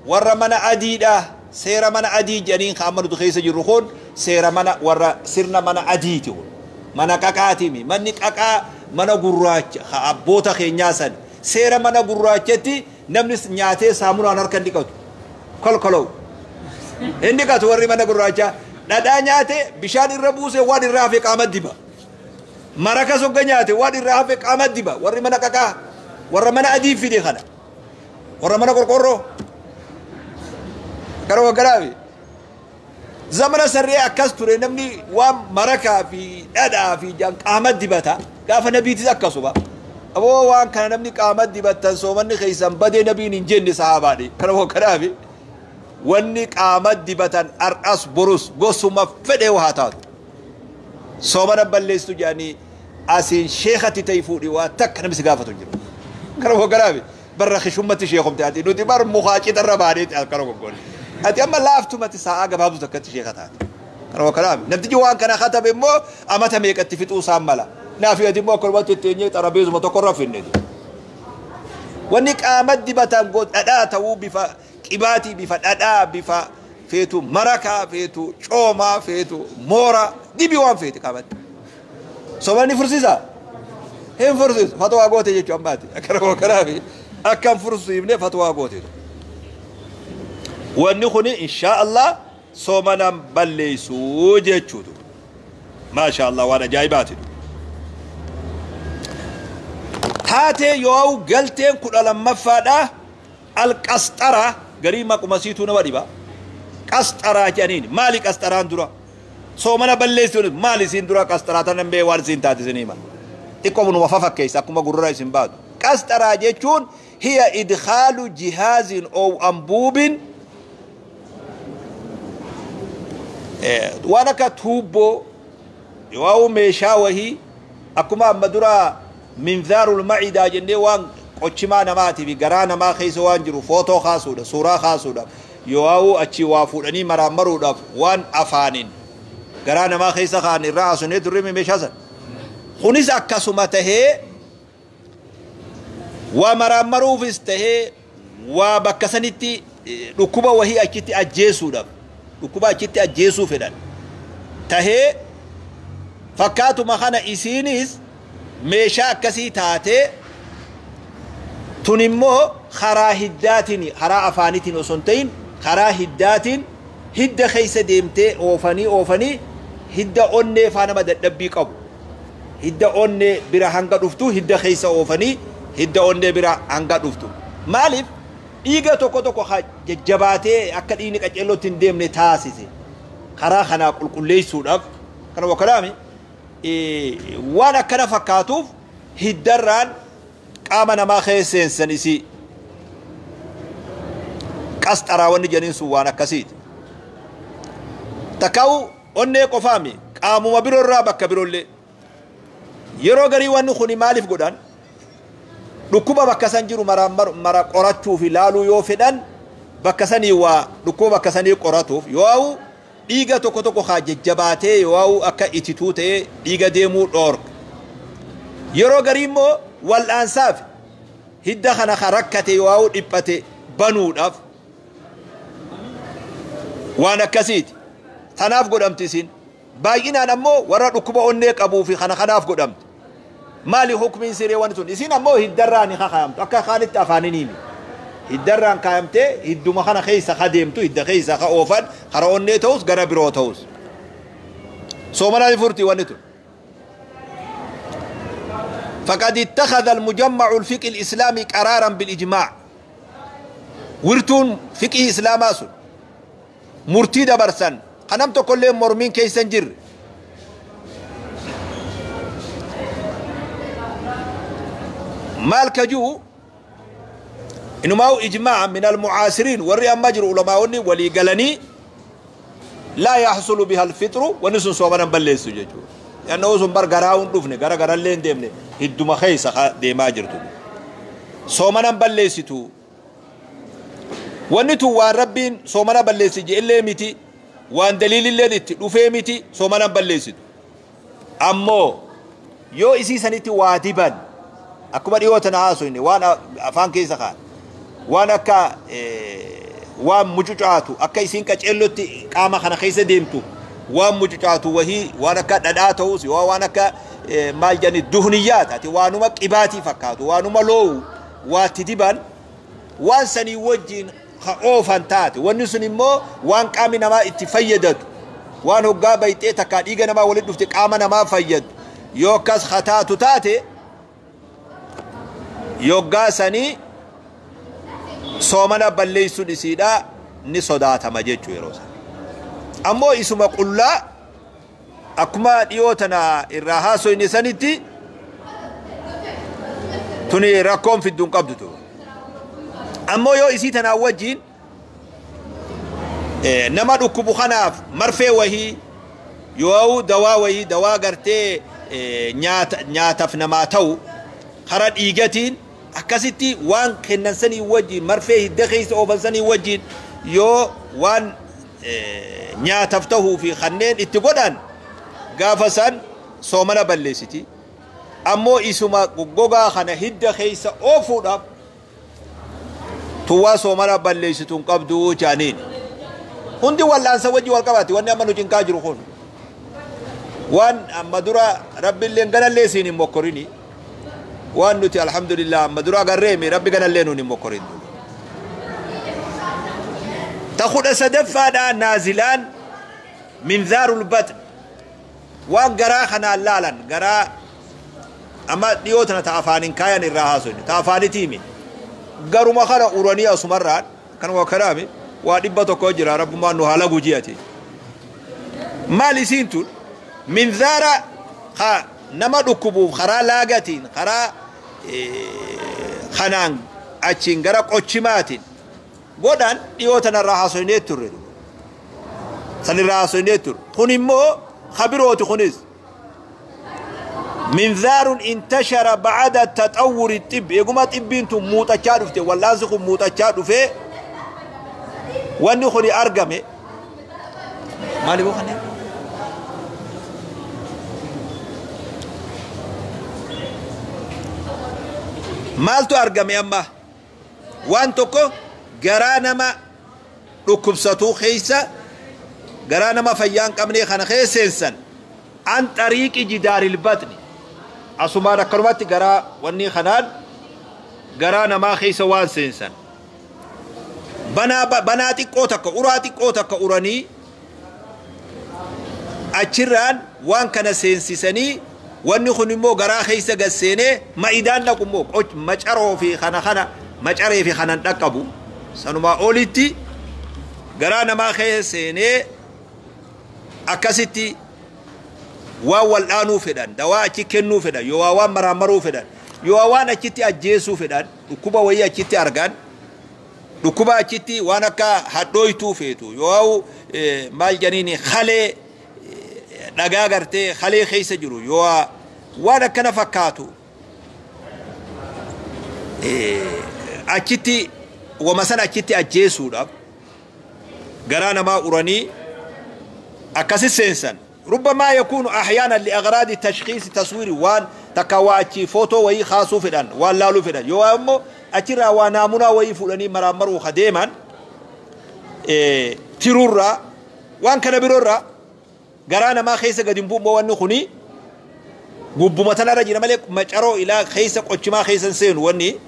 warra mana adiidha seera mana adii jedhaniin kan amma nuti keessa jirru kun seera mana warra sirna mana adiiti kun. Mana qaqaatimi manni qaqaa mana gurraacha abboota keenyaa san seera mana gurraachatti namni nyaatee saamunaan harka hin dhiqatu. Kolkoloo hin dhiqatu warri mana gurraachaa. Dhadhaa nyaate bishaan irra buuse waan irraa hafe qaama diba. Maraka sogga nyaate waan irraa hafe qaama diba. Warri mana qaqaa warra mana adii fide kana warra mana qorqorroo garuu garaabi. Zamana sarree akkas ture namni waan marakaa fi dhadhaa fi qaama dibata. Gaafa nabiitis akkasuma. Aboo waan kana namni qaama dibattan soomanni keessan badee nabiin hin jenne sahaabaadhe. Kana kanaafi wanni qaama dibatan har'as borus gosuma fedhee haa taatu. Soomana balleessitu jedhanii asiin sheekatti ta'e fuudhi waa takka namni si gaafatu hin jiru. Kana kanaafi barra kishummatti sheekumte ati nuti bar mukaa citarra baaneeti akkana goggoone. Ati amma laaftumatti sa'aa gabaabdu takkatti sheeka taate. Kana kanaafi namtichi waan kana katabe immoo amata meeqatti fixuu isaan mala. Naafi ati immoo akkanumatti teenyee xarabeezuma tokko irra finne. Wanni qaama dibatan dhadhaa ta'uu, bifa qibaatii, bifa dhadhaa, bifa feetu marakaa, feetu coomaa, feetu moora, dibi waan feete qaamatti. Somanni fursiisa? Hin fursiisu. Fatwaa goote jechuu ammaati. Akkana kanaafi akkam fursiifne fatwaa goote. Wanni kuni inshaa Allah soomanan balleessuu jechuutu. Maasha Allah, waan ajaa'ibaati. Taatee yoo galteen 12ffaadha, alqasxara. Garii maqumasiituu nama dhiba. Qasxaraa jedhaniin maali qasxaraan dura? Soomana balleessuun maali isiin dura qasxaraa tanan bee waan isiin taate isinii hima. Xiqqoo numa fafakkeessa akkuma gurra isin baatu. Qasxaraa jechuun hiya idkhaalu jihaazin ow ambuubin, waan akka tuubboo yoo meeshaa wahii, akkuma amma dura minzaarul macidaa jennee, waan qochimaa namaatii fi garaa namaa keessa waan jiru footoo kaasuudha, suuraa kaasuudhaaf, yoo achi waa fuudhanii maraammaruudhaaf, waan afaaniin garaa namaa keessa kaan irraa haasonee turre meeshaa san. Kunis akkasuma tahee, waa maraammaruufis tahee, waa bakka sanitti dhukkuba wahii achitti ajjeesuudhaaf, dhukkuba achitti ajjeesuu fedhan tahee, fakkaatuma kana isiinis meeshaa akkasii taatee, tun immoo karaa hiddaatiin, karaa afaanitiin osoo hin ta'in, karaa hiddaatiin, hidda keessa deemtee oofanii oofanii, hidda onnee faa nama dadhabbii qabu, hidda onnee bira hanga dhuftu, hidda keessa oofanii hidda onnee bira hanga dhuftu. Maaliif? Dhiiga tokko tokko jajjabaatee akka dhiigni qaceellootti hin deemne taasise karaa kanaa qulqulleessuudhaaf. Kana wakalaami waan akkana fakkaatuuf hiddarraan qaama namaa keessa seensan. Isii qasxaraa wanni jedhaniin sun waan akkasiiti. Takkaa'u onnee qofaami, qaamuma biroorraa bakka biroollee. Yeroo garii wanni kuni maaliif godhan? Dhukkuba bakka san jiru mara mara qorachuu fi laaluu yoo fedhan, bakka sanii waa dhukkuba bakka sanii qoratuuf, yoo dhiiga tokko tokko haa jajjabaatee, yoo akka itituu ta'ee dhiiga deemuu dhoorka. Yeroo garii immoo wal'aansaaf, hidda kana ka rakkate yoo dhiphate banuudhaaf, waan akkasiiti. Tanaaf godhamti isin. Baay'inaan ammoo warra dhukkuba onnee qabuu fi kana kanaaf godhamti. Maali hukmiin siree wanti sun? Isin ammoo hiddarraa ni kakaayamtu, akka kaanitti afaaniin himi. Hiddarraan kaayamtee hidduma kana keessa ka deemtu, hidda keessa ka oofan, kara onnee ta'us gara biroo ta'us. Soomanaa furtii wanni tun. فقد اتخذ المجمع الفقه الإسلامي قرارا بالإجماع. Wirtuun fiqhii islaamaa sun murtii dabarsan kanam tokkollee mormiin keessa hin jirre. Maal kajuu inumaa'u ijmaa min almucaasiriin, warri amma jiru ulamaa'onni walii galanii, laa yaxsulu biha alfixru, wanni sun soomanan balleessu jechuudha. Yannoo sun bar garaa hin dhufne, gara garallee hin deemne, hidduma keessa deemaa jirtu. Soomanan balleessitu. Wanni tun waan Rabbiin soomana balleessi je'ellee miti, waan daliililleen itti dhufee miti, soomanan balleessitu. Ammoo yoo isii sanitti waa diban, akkuma dhiyoo tana haasofne, waan afaan keessa kaan, waan akka waan mucucaatu, akka isiin qaceellotti qaama kana keessa deemtu, waan mucucaatu wahii, waan akka dhadhaa ta'us, yoo waan akka maal jedhani duhniyyaa taate, waanuma qibaatii fakkaatu, waanuma loowu waatti diban, waan sanii wajjiin ka oofan taate, wanni sun immoo waan qaamni namaa itti fayyadatu, waan hoggaa bayxee takkaa dhiiga namaa walitti dhufte qaama namaa fayyadu yoo akkas hataatu taate, yoggaa sanii soomana balleessuun isiidha ni sodaatama jechuu yeroo sana. Ammoo isuma qullaa akkuma dhiyoo tana irraa haasoyne sanitti, tuni rakkoon fidduun qabdu tu. Ammoo yoo isii tanaa wajjiin nama dhukkubu kanaaf marfee wahii, yoo dawaa wahii, dawaa gartee nyaataaf namaa ta'u, kara dhiigatiin akkasitti waan kennan sanii wajjiin, marfee hidda keessa oofan sanii wajjiin, yoo waan nyaataaf ta'uu fi kanneen itti godhan, gaafa san soomana balleessiti. Ammoo isuma goggogaa kana hidda keessa oofuudhaaf tuwwaa soomana balleessitu hin qabdu jaaniin. Hundi wal'aansa wajji wal qabaati wanni amma nu cinqaa jiru kun. Waan amma dura rabbiilleen ganallee siin hin mokkorini. Waan nuti alhamdulillah amma dura agarreemi rabbi ganallee nuun hin mokkorin. Ta 13ffaadhaa naazilaan minzaarul batn. Waan garaa kanaan laalan garaa amma dhiyoo tana ta afaaniin kaayan irraa haasofne ta afaanitiimi. Garuma kana uranii asumarraan kanuma kanaami waa 100 jira rabbummaan nu haala guji'ati. Maal isiin tun minzaara ka nama dhukkubuuf karaa laagatiin karaa kanaan achiin gara qochimaatiin godhan dhiyoo tanarraa haasofnee turre. Sanirraa haasofnee turre. Kun immoo kabirooti kunis. Minzaarun intashara ba'ada taxawwuri xibbi. Eeguma xibbiin tun muuxachaa dhufte wallaansi kun muuxachaa dhufee wanni kuni argame. Maali boo kanneen? Maaltu argame amma? Waan tokko garaa nama dhukkubsatuu keessa garaa nama fayyaa hin qabnee kana keessa seensan an xariiqi jidaaril batni. Asumaan akkanumatti garaa wanni kanaan garaa namaa keessa waan seensan. Banaa xiqqoo takka uraa xiqqoo takka uranii achirraan waan kana seensisanii wanni kun immoo garaa keessa gad seenee ma'idaan dhaqu immoo macaroo fi kana kana macaree fi kanan dhaqqabu sanumaa olitti garaa namaa keessa seenee akkasitti waan wal'aanuu fedhan dawaa achi kennuu fedhan yoo waan maraamaruu fedhan yoo waan achitti ajjeesuu fedhan dhukkuba wayii achitti argan dhukkuba achitti waan akka hadhooytuu feetu yoo maal janiini halee dhagaa gartee halee keessa jiru yoo waan akkana fakkaatu achitti wama sana achitti ajjeesuudhaaf garaa namaa uranii akkasi seensan. ربما يكون احيانا لاغراض تشخيص تصوير وان تكواتشي فوتو وي خاصو فدان وان لالو فدان يو امو اچرا ونامونا وي فلاني مرامرو خديما تيرورا وان كان بيرورا غرانا ما خيسه قديم بو وان خني غبما تنرجي مالك مچرو الى خيسه قچما خيسن سين وني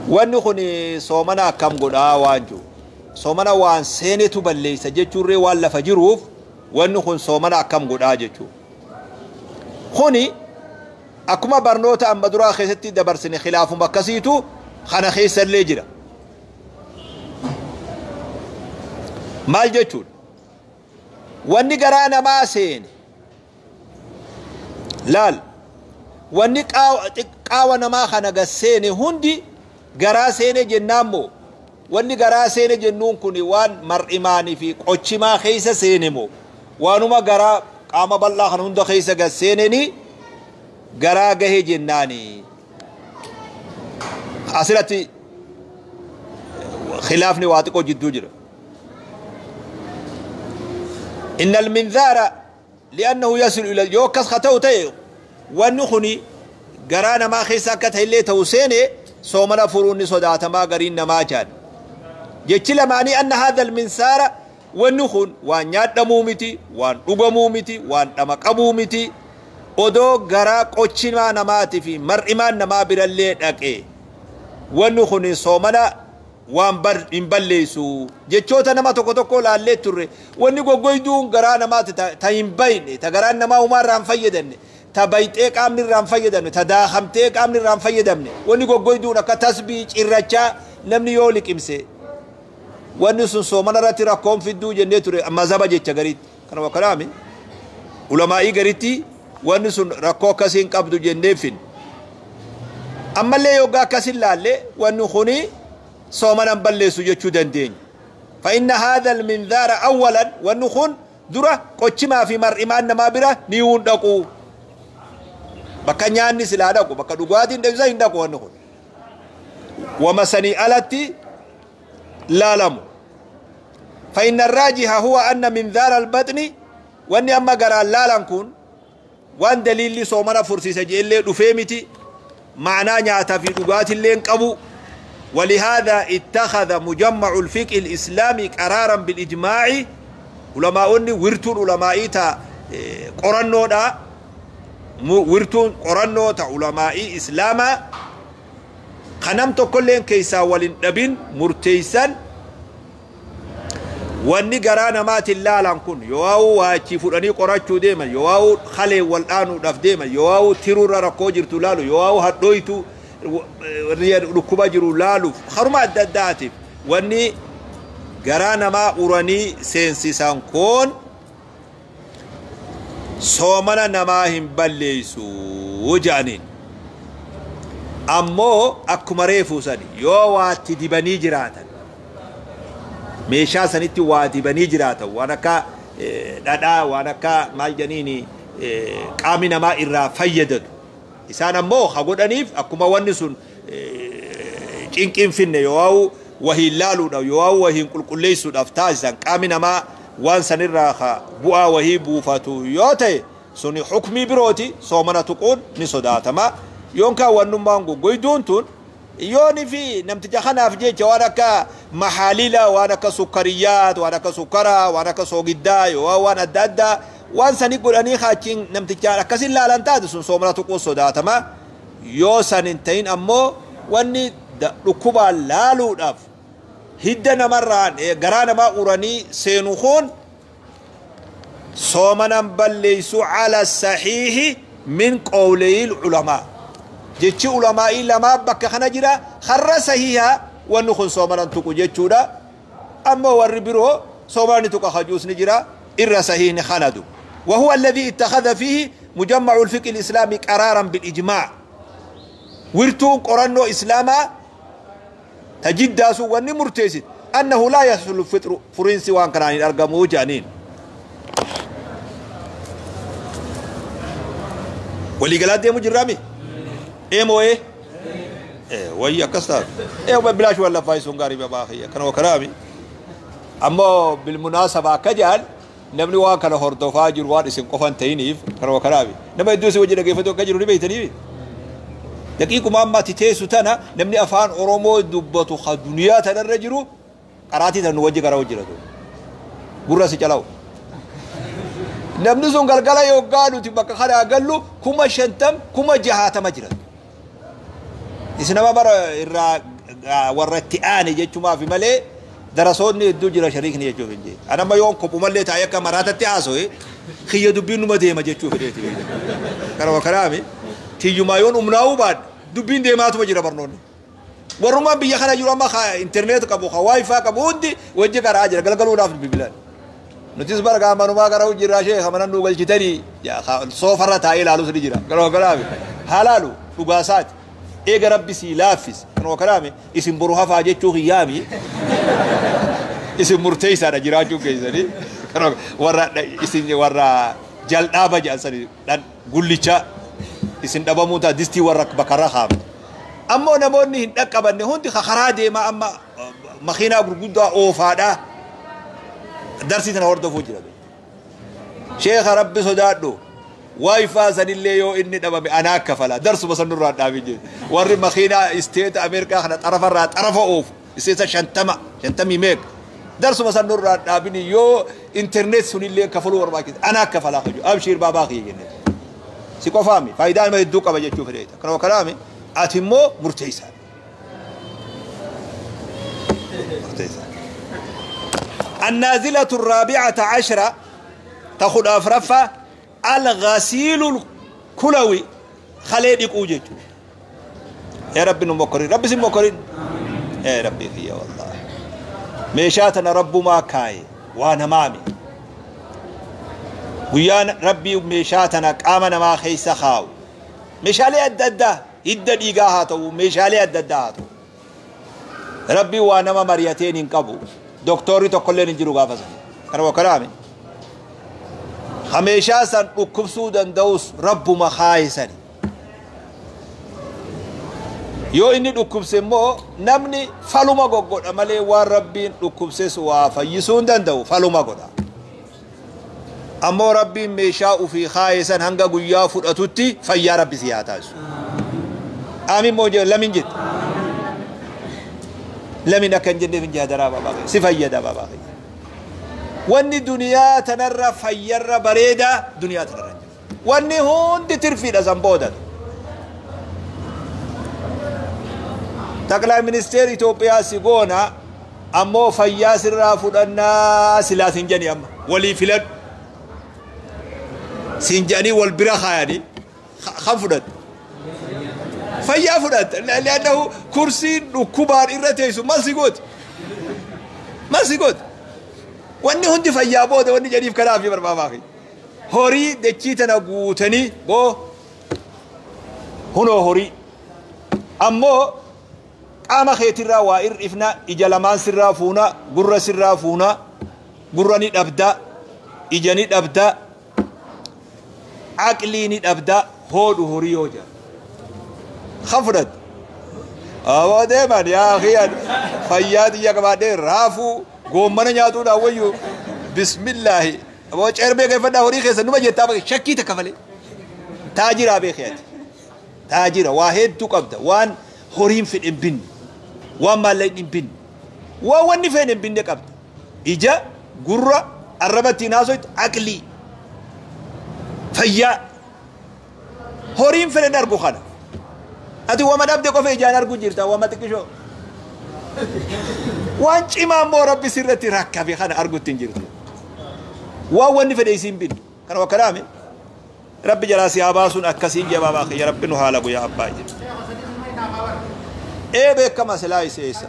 وان خني سومنا كم غدا وانجو soomana waan seenetu balleessa jechuurree waan lafa jiruuf wanni kun soomana akkam godhaa jechuu. Kuni akkuma barnoota amma duraa keessatti dabarsine khilaafuma akkasiitu kana keessallee jira. Maal jechuun wanni garaa namaa seene laal wanni qaawa namaa kana gad seene hundi garaa seene jennaan moo wanni garaa seene jennuun kun waan mar'imaanii fi qochimaa keessa seene moo waanuma garaa qaama bal'aa kan hunda keessa gad seeneni garaa gahe jennaani. Asirratti khilaafni waa xiqqoo jidduu jira. Inna alminzaara li'annahu yasilu ila yoo akkas haa ta'u ta'e wanni kuni garaa namaa keessa akka ta'ellee ta'u seene soomana furuun ni sodaatamaa gariin namaa jaan. Jechi lamaanii anna haadha alminsaara wanni kun waan nyaadhamuu miti, waan dhugamuu miti, waan dhamaqamuu miti. Odoo garaa qochimaa namaatii fi mar'imaan namaa birallee dhaqe wanni kun soomana waan hin balleessu. Jechoota nama tokko tokko laallee turre wanni goggoyduun garaa namaati ta hin bayne ta garaan namaa humaa irraa hin fayyadamne ta bayxee qaamni irraa hin fayyadamne ta daakamtee qaamni irraa hin fayyadamne wanni goggoyduun akka tasbii cirrachaa namni yoo liqimse wanni sun soomana irratti rakkoon fidduu jennee ture mazhaba jecha gariitti. Kanuma kanaami ulamaa'ii gariitti wanni sun rakkoo akkasii hin qabdu jennee fin. Ammallee yoggaa akkasin laalle wanni kuni soomana hin balleessu jechuu dandeenya. فإن هذا المنذار أولا والنخون درة قچما في مرئمان نما برا نيون دقو بكا نياني سلا دقو بكا دغواتين دغزا دقو والنخون ومسني ألتي لا لم. فإن الراجح هو أن منذار البطن Wanni amma garaan laalan kun waan daliilli soomana fursiisa jeellee dhufee miti. Ma'anaa nyaataa fi dhugaatillee hin qabu. ولهذا اتخذ مجمع الفقه الإسلامي قرارا بالإجماع. علماء ورتون علماء تا قرنو دا ورتون قرنو تا علماء إسلاما خنمت كلين كيسا ولن مرتيسا wanni garaa namaatiin laalan kun yoo waachi fudhanii qorachuu deeman, yoo kalee wal'aanuudhaaf deeman, yoo tiruurra rakkoo jirtu laalu, yoo hadhooytu dhukkuba jiru laaluuf haruma adda addaatiif wanni garaa namaa uranii seensisan kun soomana namaa hin balleessu jedhaniin. Ammoo akkuma reefuu sani yoo waatti dibanii jiraatan, meeshaa sanitti waa dibanii jiraatan, waan akka dhadhaa, waan akka maal jedhaniini qaamni namaa irraa fayyadatu, isaan ammoo ha godhaniif akkuma wanni sun cinqiin finne, yoo wahiin laaluudhaaf, yoo wahiin qulqulleessuudhaaf taasisan, qaamni namaa waan sanirraa ha bu'aa wahii buufatu yoo ta'e, suni hukmii birooti, soomana tuquun ni sodaatama. Yookaan wannummaan goggoyduun tun yooni fi namticha kanaaf jecha waan akka maxaalila, waan akka sukkariyyaat, waan akka sukkaraa, waan akka soogiddaa, yoo waan adda addaa waan sani godhanii haachiin namtichaan akkasin laalan taate, sun soomana tuquun sodaatama. Yoo san hin ta'in ammoo wanni dhukkubaan laaluudhaaf hidda namarraan garaa namaa uranii seenu kun soomanan balleeysu ala saxiihi min qawleyil culamaa. Jechi ulamaa'ii lamaa bakka kana jira, harra sahihaa wanni kun soomanan tuqu jechuudha. Ammoo warri biroo soomanni tuqa hajuus ni jira, irra sahiihni kanadu. وهو الذي اتخذ فيه مجمع الفقه الإسلامي قرارا بالإجماع. ورتون قرنو إسلاما تجداسو وني مرتيسد أنه لا يحصل الفطر فرنسي وان كان أرقمو جانين. ولي قالت دي مجرمي إيه إيه إيه ويا كسر إيه بلاش ولا فايسون غريب يا باخي كانوا كرامي. أما بالمناسبة كجال نمني وان كان هردفا جروان اسم قفن تينيف كانوا كرامي نما يدوسي وجه دقيفتو كجرو نبيتني دقيقة ما ما تتيسو تنا نمني أفان أورومو دبتو خدنيا تنا الرجلو قراتي تنا وجه قراو جرادو قرأ سجلاو نمني زون قلقلا يوقالو تبقى خلا أقلو كما شنتم كما جهات مجرد إسنما بر ورتآني جتشو ما في ملي درسوني الدجرة شريكني جتشو في الجي أنا ما يوم كوب ملي تايا كمرات التعاسوي خي دبين ما ديما جتشو في الجي كلام كلامي تيجو ما يوم أمناو بعد دبين ديما تبجرا برنوني ورما بيا خلا جرا ما خا إنترنت كابو خا واي فاي كابو ودي وجه كراجل قال قالوا ناف ببلاد نتيس بركة ما نما كراو جرا شيء خمنا نوغل جتري يا خا صوفر تايل لالو سري جرا كلام كلامي حلالو وقاسات إيه ربي سيلافس كانوا كلامي اسم بروها فاجة شو خيامي اسم مرتيس أنا جرا شو كيسني كانوا ورا اسم ورا جل أبا جالسني dan gullicha isin dhabamuuta distii warra bakarra haamte. Ammoo namoonni hin dhaqqabanne hundi karaa deemaa amma makiinaa gurguddaa oofaadhaa darsii tana hordofuu jira. Sheekha Rabbi sodaadhu waayifaa sanillee yoo inni dhabame anaa kafala darsuma sanurraa dhaabee jira. Warri makiinaa isteeta Ameerikaa kana xarafarraa xarafa oofu isteeta 50 meeqa darsuma sanurraa dhaabini yoo intarneet sunillee kafaluu barbaachisa anaa kafalaa kaju abshiir baabaa kiyya jennee. Si qofaami faayidaa nama hedduu qaba jechuu fedheeta. Kanuma kanaami ati immoo murteessaa. Murteessaa. النازلة الرابعة عشرة تأخذ أفرفة الغسيل الكلوي خليدك أوجد يا رب نمكرين رب سمكرين يا ربي يا والله ميشاتنا رب ما كاي وانا مامي ويان ربي ميشاتنا قامنا ما خيس خاو ميشالي أددا إدى ديقاهاتو ميشالي أدداهاتو ربي وانا ما مريتين انقبو دكتوري تقولين انجلو غافزا كانوا كلامي خميشاسا ركبسو دندوس رب ما خايسني yoo inni dhukkubse immoo namni faluma goggodha malee waan rabbiin dhukkubses waa fayyisuu hin danda'u faluma godha. Ammoo Rabbiin meeshaa ufii kaaye san hanga guyyaa fudhatutti fayyaa Rabbi si haa taasisu. Aamin moo lamin jette? Lamin akka hin jenneef hin jaadaraa baabaa kee. Si fayyada baabaa kee. Wanni duniyaa tanarra fayyarra bareedaa duniyaa tanarra hin jiru. Wanni hundi tirfiidha san booda. Taqlaa ministeerri Itoophiyaa si goona ammoo fayyaa sirraa fudhannaa silaa sin jedhani amma walii filadhu. Siin jedhanii wal bira kaayanii kan fudhatte. Fayyaa fudhatte. Li'annahu kursiin dhukkubaan irra teessu maal si gooti? Maal si gooti? Wanni hundi fayyaa booda wanni jedhiif kanaaf barbaamaa fi horii dachii tana guutanii boo hunoo horii ammoo qaama keetirraa waa ir'ifna, ija lamaan sirraa fuuna, gurra sirraa fuuna, gurra ni dhabda, ija ni dhabda, aqlii ni dhabda, hoodhu horii yoo jedhan kan fudhatte. Aboo deeman yaa akhi, fayyaa xiyya qabaadhee raafuu goommana nyaatuudhaan wayyu bismillaahi. Aboo cerbee geeffadhaa horii keessa numa jettaa bahe shakkii takka malee. Taajiraa beekee ati. Taajira waa hedduu qabda, waan horiin fedhe hin binne, waan maallaqni hin binne, waan wanni feene hin binne qabda. Ija, gurra, arraba ittiin haasoytu, aqlii, fayyaa. Horiin fedhe hin argu kana. Ati wama dhabde qofa ijaan argu jirta, wama xiqqishoo. Waan cimaa immoo Rabbi sirratti rakkabe kana argutti hin jirtu. Waan wanni fedhe isiin binne. Kana wakkalaame. Rabbi jalaa si haa baasuun akkasiin jabaa baakee ya Rabbi nu haala guyyaa abbaa jedhe. Ee beekama silaa isa eessa.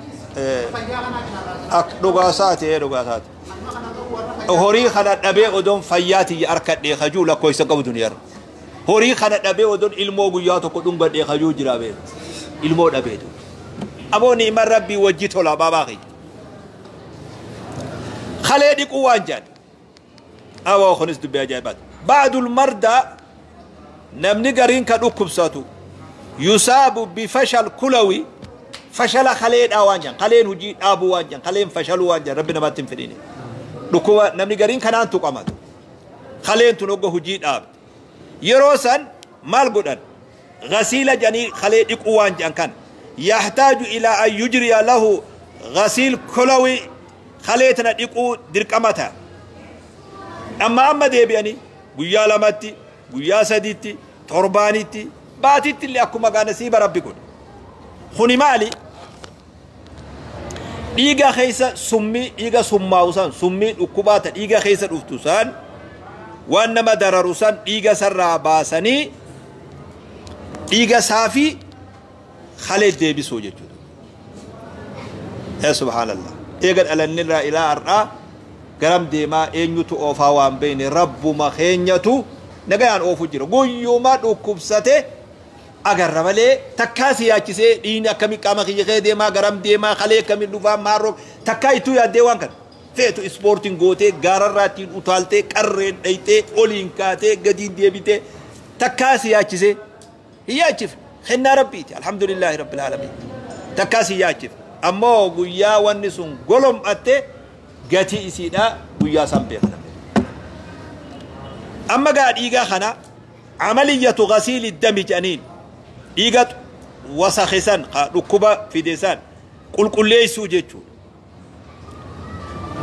Ak dhugaa isaati, ee dhugaa isaati. Horii kana dhabee odoon fayyaa tiyya arkadhee kajuu lakkoofsa qabu duniyaarra. Horii kana dhabee odoon ilmoo guyyaa tokko dhungadhee kajuu jira beeku. Ilmoo dhabeetu. Aboo ni'man Rabbii wajji tola baabaa kiyya. Kalee dhiquu waan jedhan. Aboo kunis dubbii ajaa'ibaati. Ba'dul mardaa, namni gariin ka dhukkubsatu, yusaabu bifashal kulawi, fashala kaleedhaa waan jedhan, kaleen hojii dhaabuu waan jedhan, kaleen fashaluu waan jedhan, Rabbi namaatti hin fedhine. Dhukkuba namni gariin kanaan tuqamatu. Kaleen tun hogga hojii dhaabde. Yeroo san maal godhan? Gasiila jedhanii kalee dhiquu waan jedhan kana. Yahtaaju ilaa an yujriya lahu gasiil kulawi, kalee tana dhiquu dirqama ta'a. Amma amma deebi'anii guyyaa lamatti, guyyaa sadiitti, torbaanitti, baatitti illee akkuma gaa nasiiba Rabbi godhe. Kuni maali? Dhiiga keessa summii, dhiiga summaa'u san, summii dhukkubaa ta dhiiga keessa dhuftu san, waan nama dararu san dhiiga sarraa baasanii dhiiga saafii kalee deebisuu jechuudha. Ee subhaanallah. Eega dhalannirraa ilaa har'aa garam deemaa eenyutu oofaa waan beekne, Rabbuma keenyatu nagayaan oofu jira. Guyyuma dhukkubsate agarra malee takkaa si yaachisee dhiigni akkamii qaama kiyya kee deemaa, garam deemaa, kalee akkamii dhufaa, maarroo takkaa ittuu yaaddee waan kana. Feetu ispoortiin gootee gaararraa ittiin utaaltee qarreen dhayxee oliin kaatee gadiin deebitee takkaa si yaachisee hin yaachifne. Kennaa Rabbiiti. Alhamdulillaahi Rabbil aalamiin. Takkaa si yaachifne. Ammoo guyyaa wanni sun golom'atte gatii isiidha guyyaa san beekna. Amma gaa dhiigaa kana amaliyyatu gasiili dami jedhaniin dhiiga wasakhe san dhukkuba fide san qulqulleessuu jechuudha.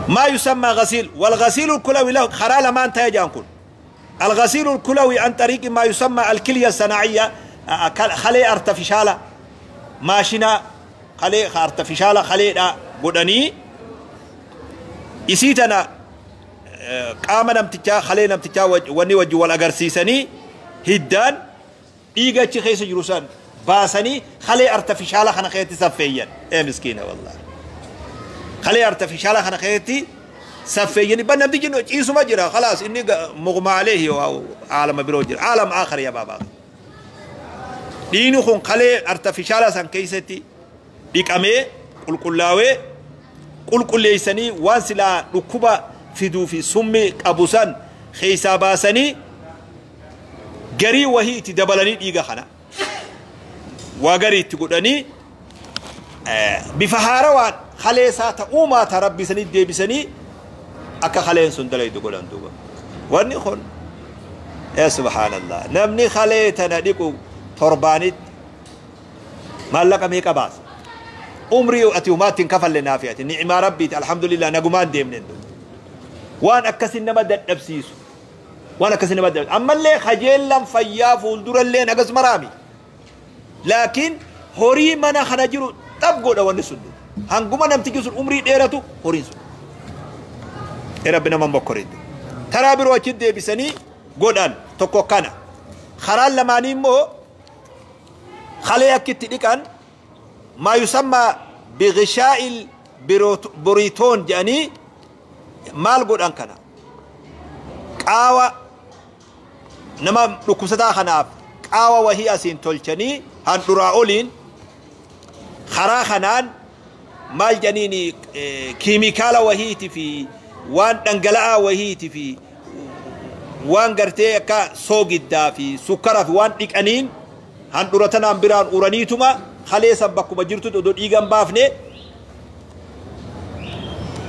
ما يسمى غسيل والغسيل الكلوي له خرا لمان تيجان كن الغسيل الكلوي عن طريق ما يسمى الكلية الصناعية، خلي ارتفشالة ماشينا خلي ارتفشالة خلي دا godhanii isii tana qaama namtichaa kalee namtichaa wanni wajji wal agarsiisanii hiddaan dhiiga achi keessa jiru san baasanii kalee artifishaala kana keessatti saffeeyyan. Ee miskiina wallahi. Kalee artifishaala kana keessatti saffeeyyanii ban namtichi ciisuma jira, khalaas inni mughma alayhi aalama biroo jira, aalam aakhar ya baabaa. Dhiigni kun kalee artifishaala san keessatti dhiqamee qulqullaawee qulqulleessanii waan silaa dhukkuba fiduu fi summii qabu san keessaa baasanii garii wahii itti dabalanii dhiiga kana waa garii itti godhanii bifa haarawaan kalee isaa ta uumaa ta rabbisanii deebisanii akka kaleen sun dalaydu godhan duuba. Wanni kun yaa subhaanallah, namni kalee tana dhiqu torbaanitti maallaqa meeqa baasa? Umrii ati humaatti hin kafalle naafi ati ni'imaa rabbiiti, alhamdulillah, nagumaan deemnen. Waan akkasin nama dadhabsiisu, waan akkasin nama dadhabsiisu. Ammallee kajeellan fayyaa fuuldurallee nagas maraami, laakiin horii mana kana jiru xab godha. Wanni sun hanguma namtichi sun umrii dheeratu horiin sun rabbi nama mokkorintu. Taraa biroo achi deebisanii godhan tokko kana. Karaan lamaanii immoo kalee akkitti dhiqan maa yusammaa bigishaa'il buriitoon jedhanii maal godhan kana qaawa nama dhukkubsataa kanaaf qaawa wahii asiin tolchanii handhuraa oliin karaa kanaan maal jedhaniin kiimikaala wahiiti fi waan dhangala'aa wahiiti fi waan gartee akka soogiddaa fi sukkaraa fi waan dhiqaniin handhura tanaan biraan uraniituma kaleessan bakkuma jirtutti odoo dhiigan baafne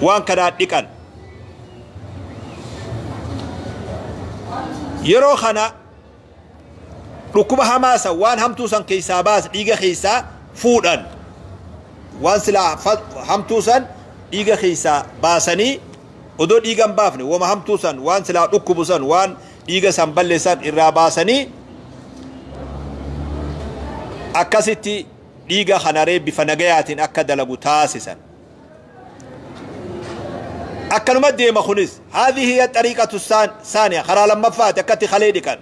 waan kanaan dhiqan. Yeroo kana dhukkuba hamaa san, waan hamtuu san keessaa baas, dhiiga keessaa fuudhan. Waan silaa hamtuu san dhiiga keessaa baasanii odoo dhiigan baafne wama hamtuu san, waan silaa dhukkubu san, waan dhiiga san balleessan irraa baasanii akkasitti dhiiga kanaree bifa nagayaatiin akka dalagu taasisan. Akkanuma deema kunis. Haadhihi hiya xariiqatu saaniya, karaa lammaffaati akkatti kalee dhiqan.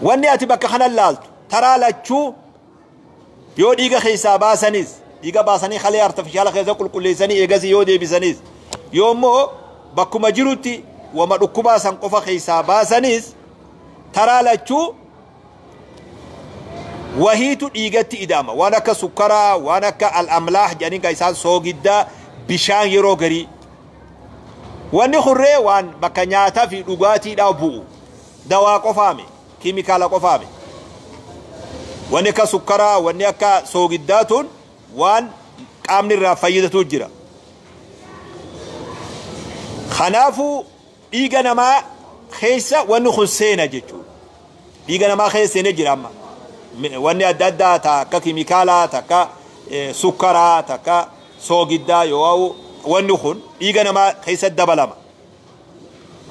Wanni ati bakka kana laaltu taraa lachuu yoo dhiiga keessaa baasanis, dhiiga baasanii kalee artifishaala keessa qulqulleessanii eegasii yoo deebisanis, yoo immoo bakkuma jirutti wama dhukkubaa san qofa keessaa baasanis, taraa lachuu wahiitu dhiigatti ida'ama. Waan akka sukkaraa, waan akka al'amlaah jedhanii kan isaan soogiddaa, bishaan, yeroo garii wanni hurree waan bakka nyaataa fi dhugaatiidhaa bu'u dawaa qofaame, kiimikaala qofaame. Wanni akka sukkaraa, wanni akka soogiddaa tun waan qaamni irraa fayyadatu jira. Kanaafuu dhiiga namaa keessa wanni kun seena jechuudha. Dhiiga namaa keessa seenee jira. Amma wanni adda addaa ta akka kiimikaalaa, ta akka sukkaraa, ta akka soogiddaa yoo wanni kun dhiiga namaa keessa dabalama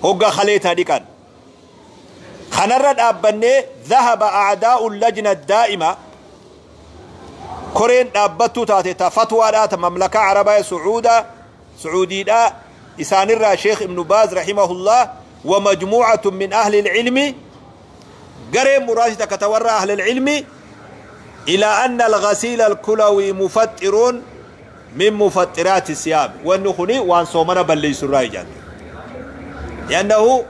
hogga kaleetaa dhiqan. Kanarra dhaabbannee dhahaba a'daa'u lajna daa'ima, koreen dhaabbattuu taate ta fatwaadhaa ta mamlakaa arabaa sucuudaa sucuudiidhaa isaanirraa Sheekh Ibnu Baaz rahimahullah wa majmuucatun min ahli ilcilmi, gareen muraasni takka ta warra ahli ilcilmi, إلى أن الغسيل الكلوي مفطر من مفطرات الصيام. وأنه خني وان صومنا بل سراي جان، لأنه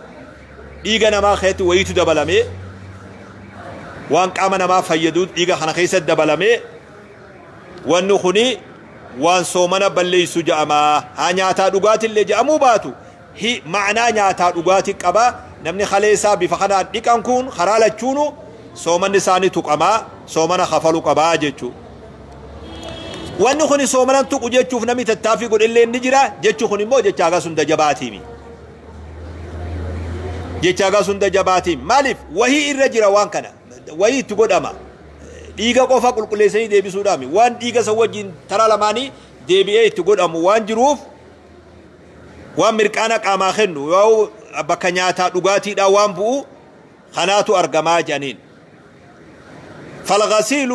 dhiiga namaa keessatti wayiitu dabalamee waan qaama namaa fayyadu dhiiga kana keessatti dabalamee wanni kuni waan soomana balleessu jedhama. Haa nyaataa dhugaatillee jedhamuu baatu hi ma'anaa nyaataa dhugaatii qaba. Namni kaleessaa bifa kanaan dhiqan kun karaa lachuunu soomanni isaanii tuqamaa, soomana kafaluu qabaa jechuudha. Wanni kun soomanan tuqu jechuuf namni tattaaffii godhellee ni jira jechuu. Kun immoo jecha hagas hunda jabaatiimi. Jecha hagas hunda jabaatiimi. Maaliif? Wahii irra jira, waan kana wahii itti godhama. Dhiiga qofa qulqulleessanii deebisuudhaami waan dhiiga san wajjin taraa lamaanii deebi'ee itti godhamu waan jiruuf, waan mirqaana qaamaa kennu yoo bakka nyaataa dhugaatiidhaan waan bu'u kanaatu argamaa jedhaniin. فالغسيل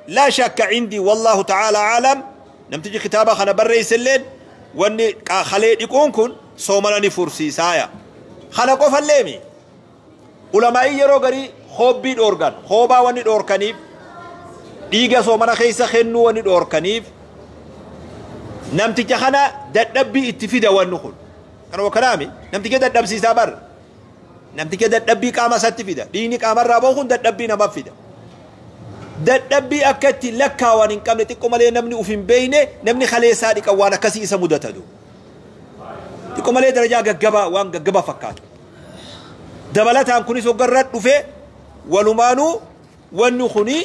لا شك عندي والله تعالى أعلم. Namtichi kitaaba kana barreesselleen wanni kalee dhiquun kun soomana ni fursiisaaya. Kana qofalleemi, ulamaa'ii yeroo garii hoobbii dhoorgan. Hoobaa wanni dhoorkaniif, dhiiga soomana keessa kennuu wanni dhoorkaniif, namticha kana dadhabbii itti fida wanni kun. Kanuma kanaami namticha dadhabsiisaa bar, namticha dadhabbii qaama isaatti fida. Dhiigni qaamarraa bahu kun dadhabbii namaaf fida, dadhabbii akka itti lakkaawan hin qabne. Xiqqoo malee namni uf hin beeyne, namni kaleessaa dhiqan waan akkasii isa mudata. Du xiqqoo malee darajaa gaggabaa, waan gaggabaa fakkaatu. Dabalataan kunis hoggarra dhufe walumaanuu wanni kuni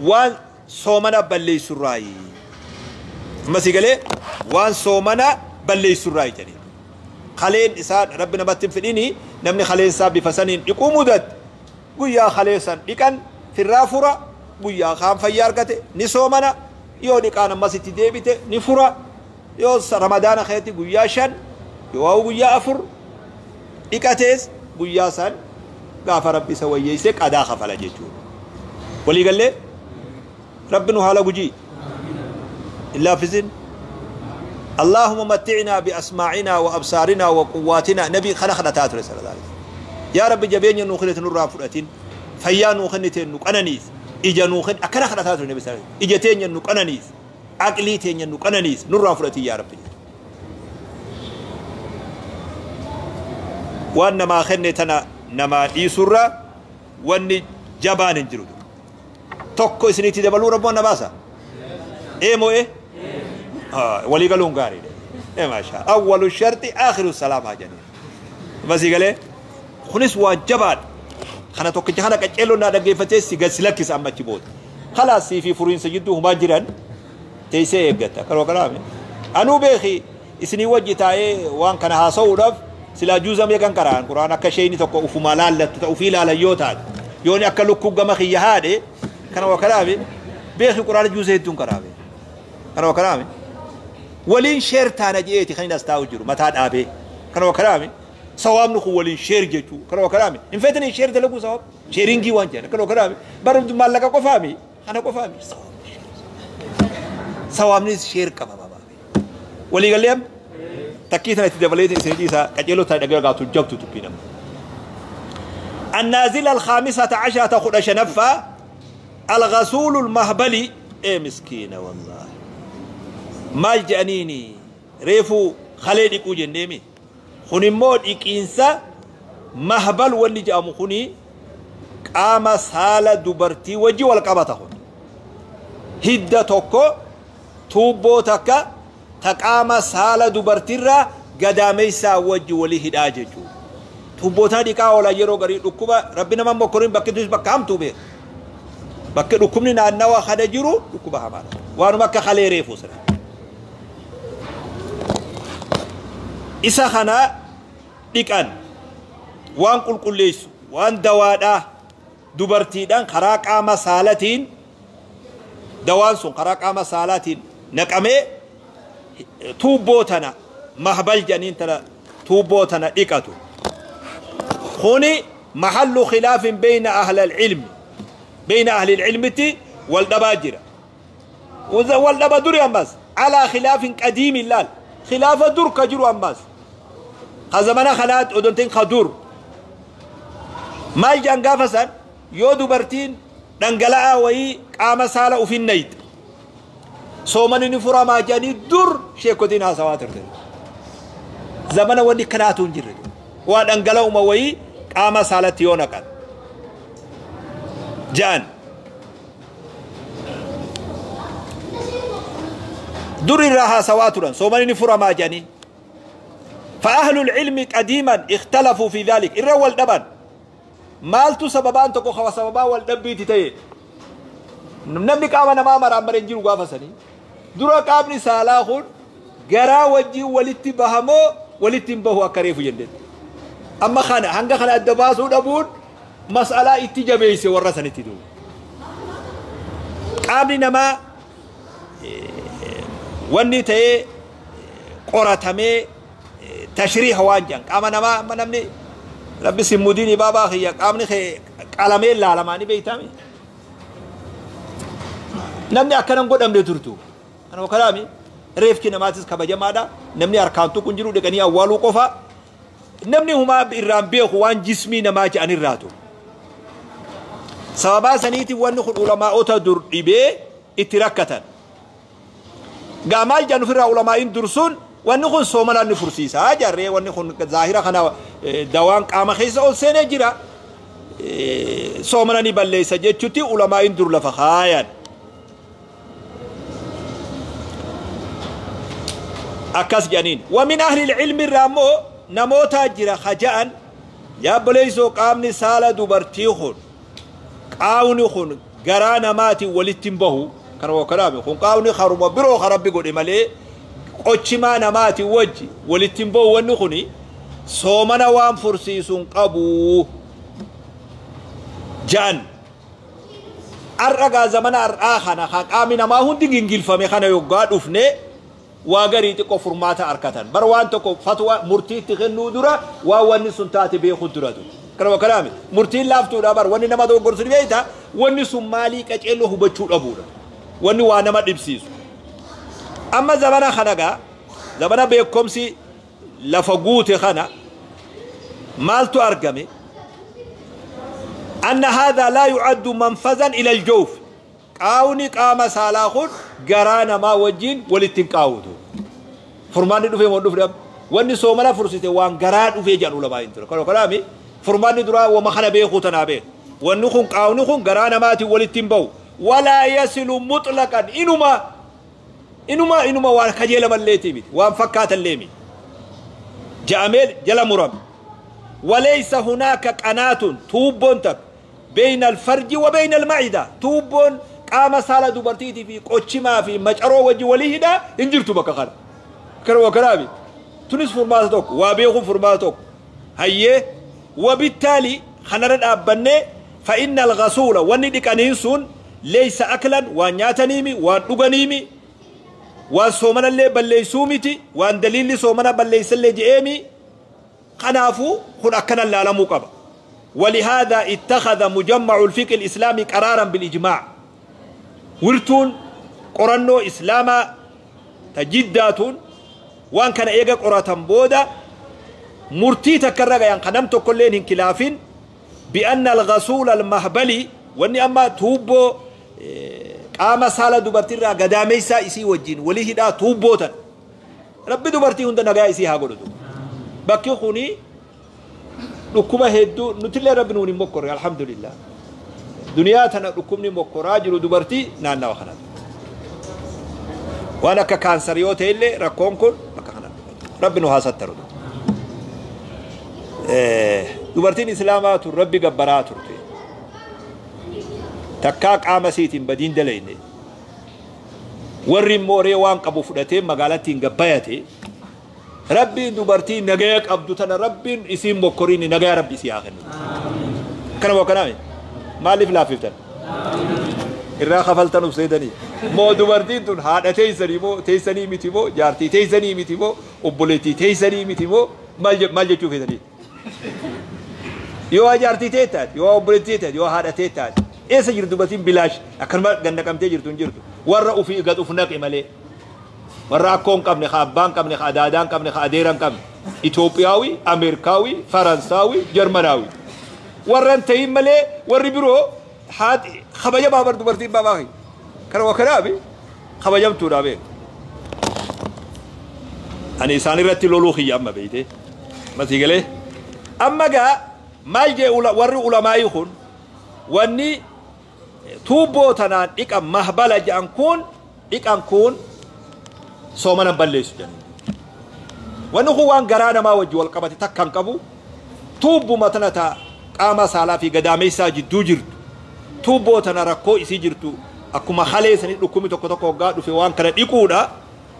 waan soomana balleessurraayi. Amma si galee, waan soomana balleessurraayi jedhee. Kaleen isaa rabbi namatti hin fidhini namni kaleen isaa bifa saniin dhiquu mudate guyyaa kalee san dhiqan firraa fura guyyaa kaan fayyaa argate ni soomana yoo dhiqaan ammas itti deebite ni fura yoo ramadaana keetti guyyaa 5 yoo guyyaa 4 dhiqatees guyyaa san gaafa rabbi isa wayyeessee qadaa kafala jechuudha. Walii gallee rabbi nu haala gujii hin laaffisin. اللهم متعنا بأسماعنا وأبصارنا وقواتنا نبي خلق تاتر صلى الله عليه وسلم يا رب جبين نوخنة نور فرأتين فيا نوخنة نقنانيس إجا نوخن أكره خلق تاتر النبي صلى الله عليه وسلم إجتين نقنانيس عقليتين نقنانيس نور فرأتي يا رب وأن ما خنتنا نما إيسرة وأن جبان جرود تكو سنتي دبلو ربنا باسا إيه مو إيه ولي قالون قاري إيه ما شاء أول الشرط آخر السلام هاجني بس يقول خنس واجبات خنا توك جهنا كجلو نادا جيفتي سيغسلكس أما تبوت خلاص في فرين سجدو هما جيران تيسي يبقى كلو كلامي أنو بيخي إسني وجه تاي وان كان هاسو رف سلا جوزم يكن كران قرآن كشيني تكو أفمالال لتوفي لا ليوتاد يوني أكلو كوغا مخي هادي كانوا كلامي بيخي قرآن جوزه دون كرامي كانوا كلامي ولين شير تانا جيتي خلينا استاوجرو متى ابي كانوا كلامي صواب نخو ولين شير جيتو كانوا كلامي ان فاتني شير دلقو صواب شيرينجي وانجا كانوا كلامي برد مالك قفامي انا قفامي صواب صواب نيس شير كما بابا ولي قال لهم تكيتنا تدبليت سيديسا كجلو تا دغا جبتو تبينا النازلة 15 خدش نفا الغسول المهبلي ايه مسكينه والله maal jedhaniini reefu kalee dhiquu jenneemi kun immoo dhiqiinsa mahbal wanni jedhamu kuni qaama saala dubartii wajji wal qabata kun hidda tokko tuubboo takka ta qaama saala dubartiirraa gadaameessaa wajji walii hidhaa jechuudha. Tuubboota dhiqaa oola yeroo garii dhukkuba rabbi nama mokkoriin bakki dus bakka hamtuu beeku bakki dhukkubni naannawa kana jiru dhukkuba hamaadha waanuma akka kalee reefu sana. Isa kana dhiqan waan qulqulleessu waan dawaadhaa dubartiidhaan karaa qaama saalatiin dawaan sun karaa qaama saalaatiin naqamee tuubboo tana mahbal jedhaniin tana tuubboo tana dhiqatu. Kuni mahallu khilaafin bayna ahli alilmi bayna ahli ilmiti wal dhabaa jira. Wal dhaba duri ammas alaa khilaafin qadiimin laal khilaafa dur ka jiru ammas. خزمنا خلات ودنتين خدور مال جان قافسا يو دوبرتين دنقلاء وي قام سالة وفي النيد صومني نفرا ما جاني در شيكوتين هاسواتر زمنا ودي كناتون جرد ودنقلاء ما وي قام سالة تيونكا جان در الراها سواترا صومني نفرا ما جاني فأهل العلم قديما اختلفوا في ذلك الرول دبن مالتو سببان تكو خوا سببا والدبي تتي نمني قاما ما مر امرن جيرو غافسني درو قابني سالاخون غرا وجي ولتي بهمو ولتي بهو اكريفو جندت اما خانه هنگا خانه ادباسو دبون مساله اتجابيسه ورسنتي دو قابني نما وني تي قراتمي تشريح وانجان قام نما نمني ربي سموديني بابا خي قامني خي قلمي لا لماني بيتامي نمني اكنن غدم ترتو انا وكلامي ريفكي نماتس كبجمادا نمني اركانتو كنجرو دغني اولو قفا نمني هما إرام بيخو وان جسمي نماجي أن الراتو سببا سنيتي وان خل علماء تدر إبي اتركتا قامال جانو في علماء درسون وان خل سومنا نفرسيسا جاري وان خل ظاهرة خنا دوان قام خيسا أول سنة جرا سومنا نباليسا جتشتي علماء در لفخايا أكاس جانين ومن أهل العلم الرامو نموتا جرا خجان يا بليسو قامني سالة دوبرتي خون قاوني خون غرانا ماتي ولتنبهو كانوا كلامي خون قاوني خرم برو خرب بيقول مالي قچما نماتي وجي ولتنبهو ونخوني Soomana waan fursiisuun qabu ja'an. Har'a gaa zamana har'aa kana kan qaamni namaa hundi gingilfame kana yoggaa dhufne waa garii xiqqoo furmaata argatan. Bar waan tokko fatwa murtiitti kennuu dura waan wanni sun taate beekuu duratu. Kanuma kanaami murtiin laaftuudha bar wanni nama dogoggorsu ni beekta, wanni sun maalii qaceelloo hubachuu dhabuudha. Wanni waa nama dhibsiisu. Amma zamana kana gaa zamana beekumsi lafa guute kana maaltu argame? أن هذا لا يعد منفذا إلى الجوف. قاوني قام سالاخون قرانا ما وجين ولتنقاودو. فرماني دفه مو دفه واني سومنا فرصته وان قران دفه جانو لما ينتر. كلو كلامي فرماني درا وما خنا بيخو تنابه. وانخون قاونخون قرانا ماتي ولتنبو ولا يصل مطلقا إنما إنما إنما وان خجيل مليتي ميت وان فكات الليمي جامل جل مرب. وليس هناك قناة توبون بين الفرج وبين المعدة. توبون قام سالة دبرتيتي في قوتشما في مجرو وجه وليهدا انجرتو بك خلا كرو كرامي تونس فرماتك وابيخو فرماتك هيه. وبالتالي خنرد أبني فإن الغسول وندك أنينسون ليس أكلا وانياتنيمي وانقنيمي وان اللي بليسومتي وان دليل سومنا بليس اللي جئيمي قنافو خن أكنا لا مقبا. ولهذا اتخذ مجمع الفقه الإسلامي قرارا بالإجماع. ورتون قرنو إسلاما تجداتون وان كان إيقا قراتن بودا مرتي تكرغ ينقنمتو كلين انكلافين بأن الغسول المهبلي واني أما توبو قام سالة دبرتي را قداميسا إسي وجين وليه دا توبوتا ربي دبرتي هند نغا إسي هاقولو bakki kuni dhukkuba hedduu nutillee rabbi nuuni mokkorre alhamdulillah. Duniyaa tana dhukkubni mokkoraa jiru dubartii naannawa kanatti. Waan akka kaansar yoo ta'e illee rakkoon kun bakka kanatti. Rabbi nu haasattaru. Dubartiin islaamaa tun rabbi gabbaraa turte. Takkaa qaama isiitiin badiin dalayne. Warri immoo ree waan qabu fudhatee magaalattiin gabbayate. ربي دبرتي نجاك عبد تنا ربي اسم بكرين نجا ربي سياخن كلام وكلامي ما لي فلافيتن الراخ فلتن وسيدني مو دبرتي تن هذا تيسني مو تيسني متي مو جارتي تيسني متي مو أبولتي تيسني متي مو مال جتشو فيتني يو جارتي تيتات يو أبولتي تيتات يو هذا تيتات إيه سجر دبرتي بلاش أكرم جنكم تيجرتون جرتو ورا وفي قد أفناك إمالي warra akkoon qabne ka abbaan qabne ka adaadaan qabne ka adeeran qabne Itoophiyaawi, Ameerikaawi, Faransaawi, Jarmanaawi warran ta'in malee warri biroo haati kabajamaa bar dubartiin babaa kana wakanaabi kabajamtuudha beek. Ani isaan irratti loluu kiyya amma beeyte masii galee amma gaa maal jee warri ulamaa'ii kun wanni tuubboo tanaan dhiqan mahbala jedhan kun dhiqan kun soomana balleessu jedhan. Wanni kun waan garaa namaa wajji wal qabate takka hin qabu tuubbuma tana ta qaama saalaa fi gadaameessaa jidduu jirtu tuubboo tana rakkoo isii jirtu akkuma haleessanii dhukkubni tokko tokko hoggaa dhufe waan kana dhiquudha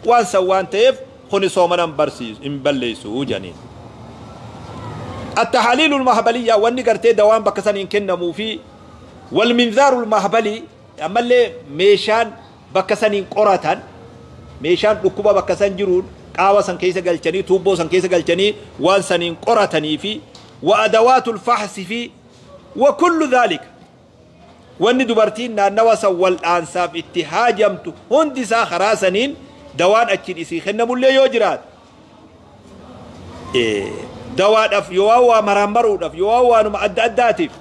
waan san waan ta'eef kuni soomana hin balleessu jedhaniin. التحاليل المهبلية واني قرتي دوام بكسان إن كنمو في والمنذار المهبلي أما اللي ميشان بكسان إن قرطان meeshaan dhukkuba bakka san jiruun qaawa san keessa galchanii tuubboo san keessa galchanii waan saniin qoratanii fi wa adawaatul fahsi fi wa kullu dhaalika wanni dubartiin naannawa san wal'aansaaf itti haajamtu hundi isaa karaa saniin dawaan achiin isii kennamullee yoo jiraate dawaadhaaf yoo waa maraammaruudhaaf yoo waanuma adda addaatiif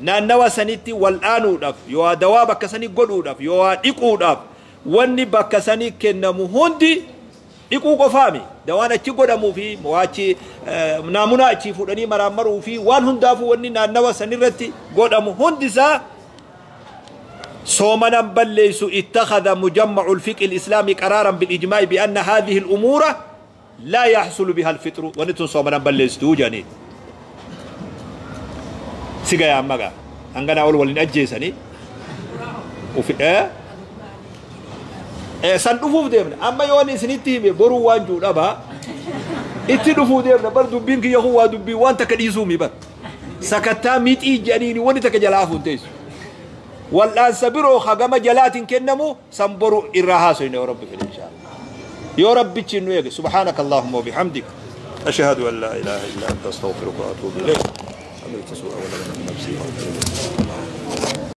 naannawa sanitti wal'aanuudhaaf yoo dawaa bakka sanii godhuudhaaf yoo dhiquudhaaf wanni bakka sanii kennamu hundi dhiquu qofaami dawaan achi godhamuu fi waachi naamunaa achi fuudhanii maraammaruu fi waan hundaafuu wanni naannawa sanirratti godhamu hundi isaa صومنا بليس اتخذ مجمع الفقه الإسلامي قرارا بالإجماع بأن هذه الأمور لا يحصل بها الفطر ونتن صومنا بليس توجاني سيغا يا أمغا أنغانا أول ولين أجيساني وفي san dhufuuf deemna amma yoo ani isinitti hime boruu waan jiru dhabaa Itti dhufuu deemna bar dubbiin kiyya kun waa dubbii waan takka dhiisuumi bar. Sakattaa mixii jedhaniini wanni takka jalaa hafuun teessu. Wal'aansa biroo hagama jalaatiin kennamu san boru irraa haasoyne yoo rabbi fedhe inshaa Allah. Yoo rabbichi nu eege subhaanaka Allahumma wa bihamdik. أشهد أن لا إله إلا أنت أستغفرك وأتوب إليك. عملت سوءا ولم نفسي.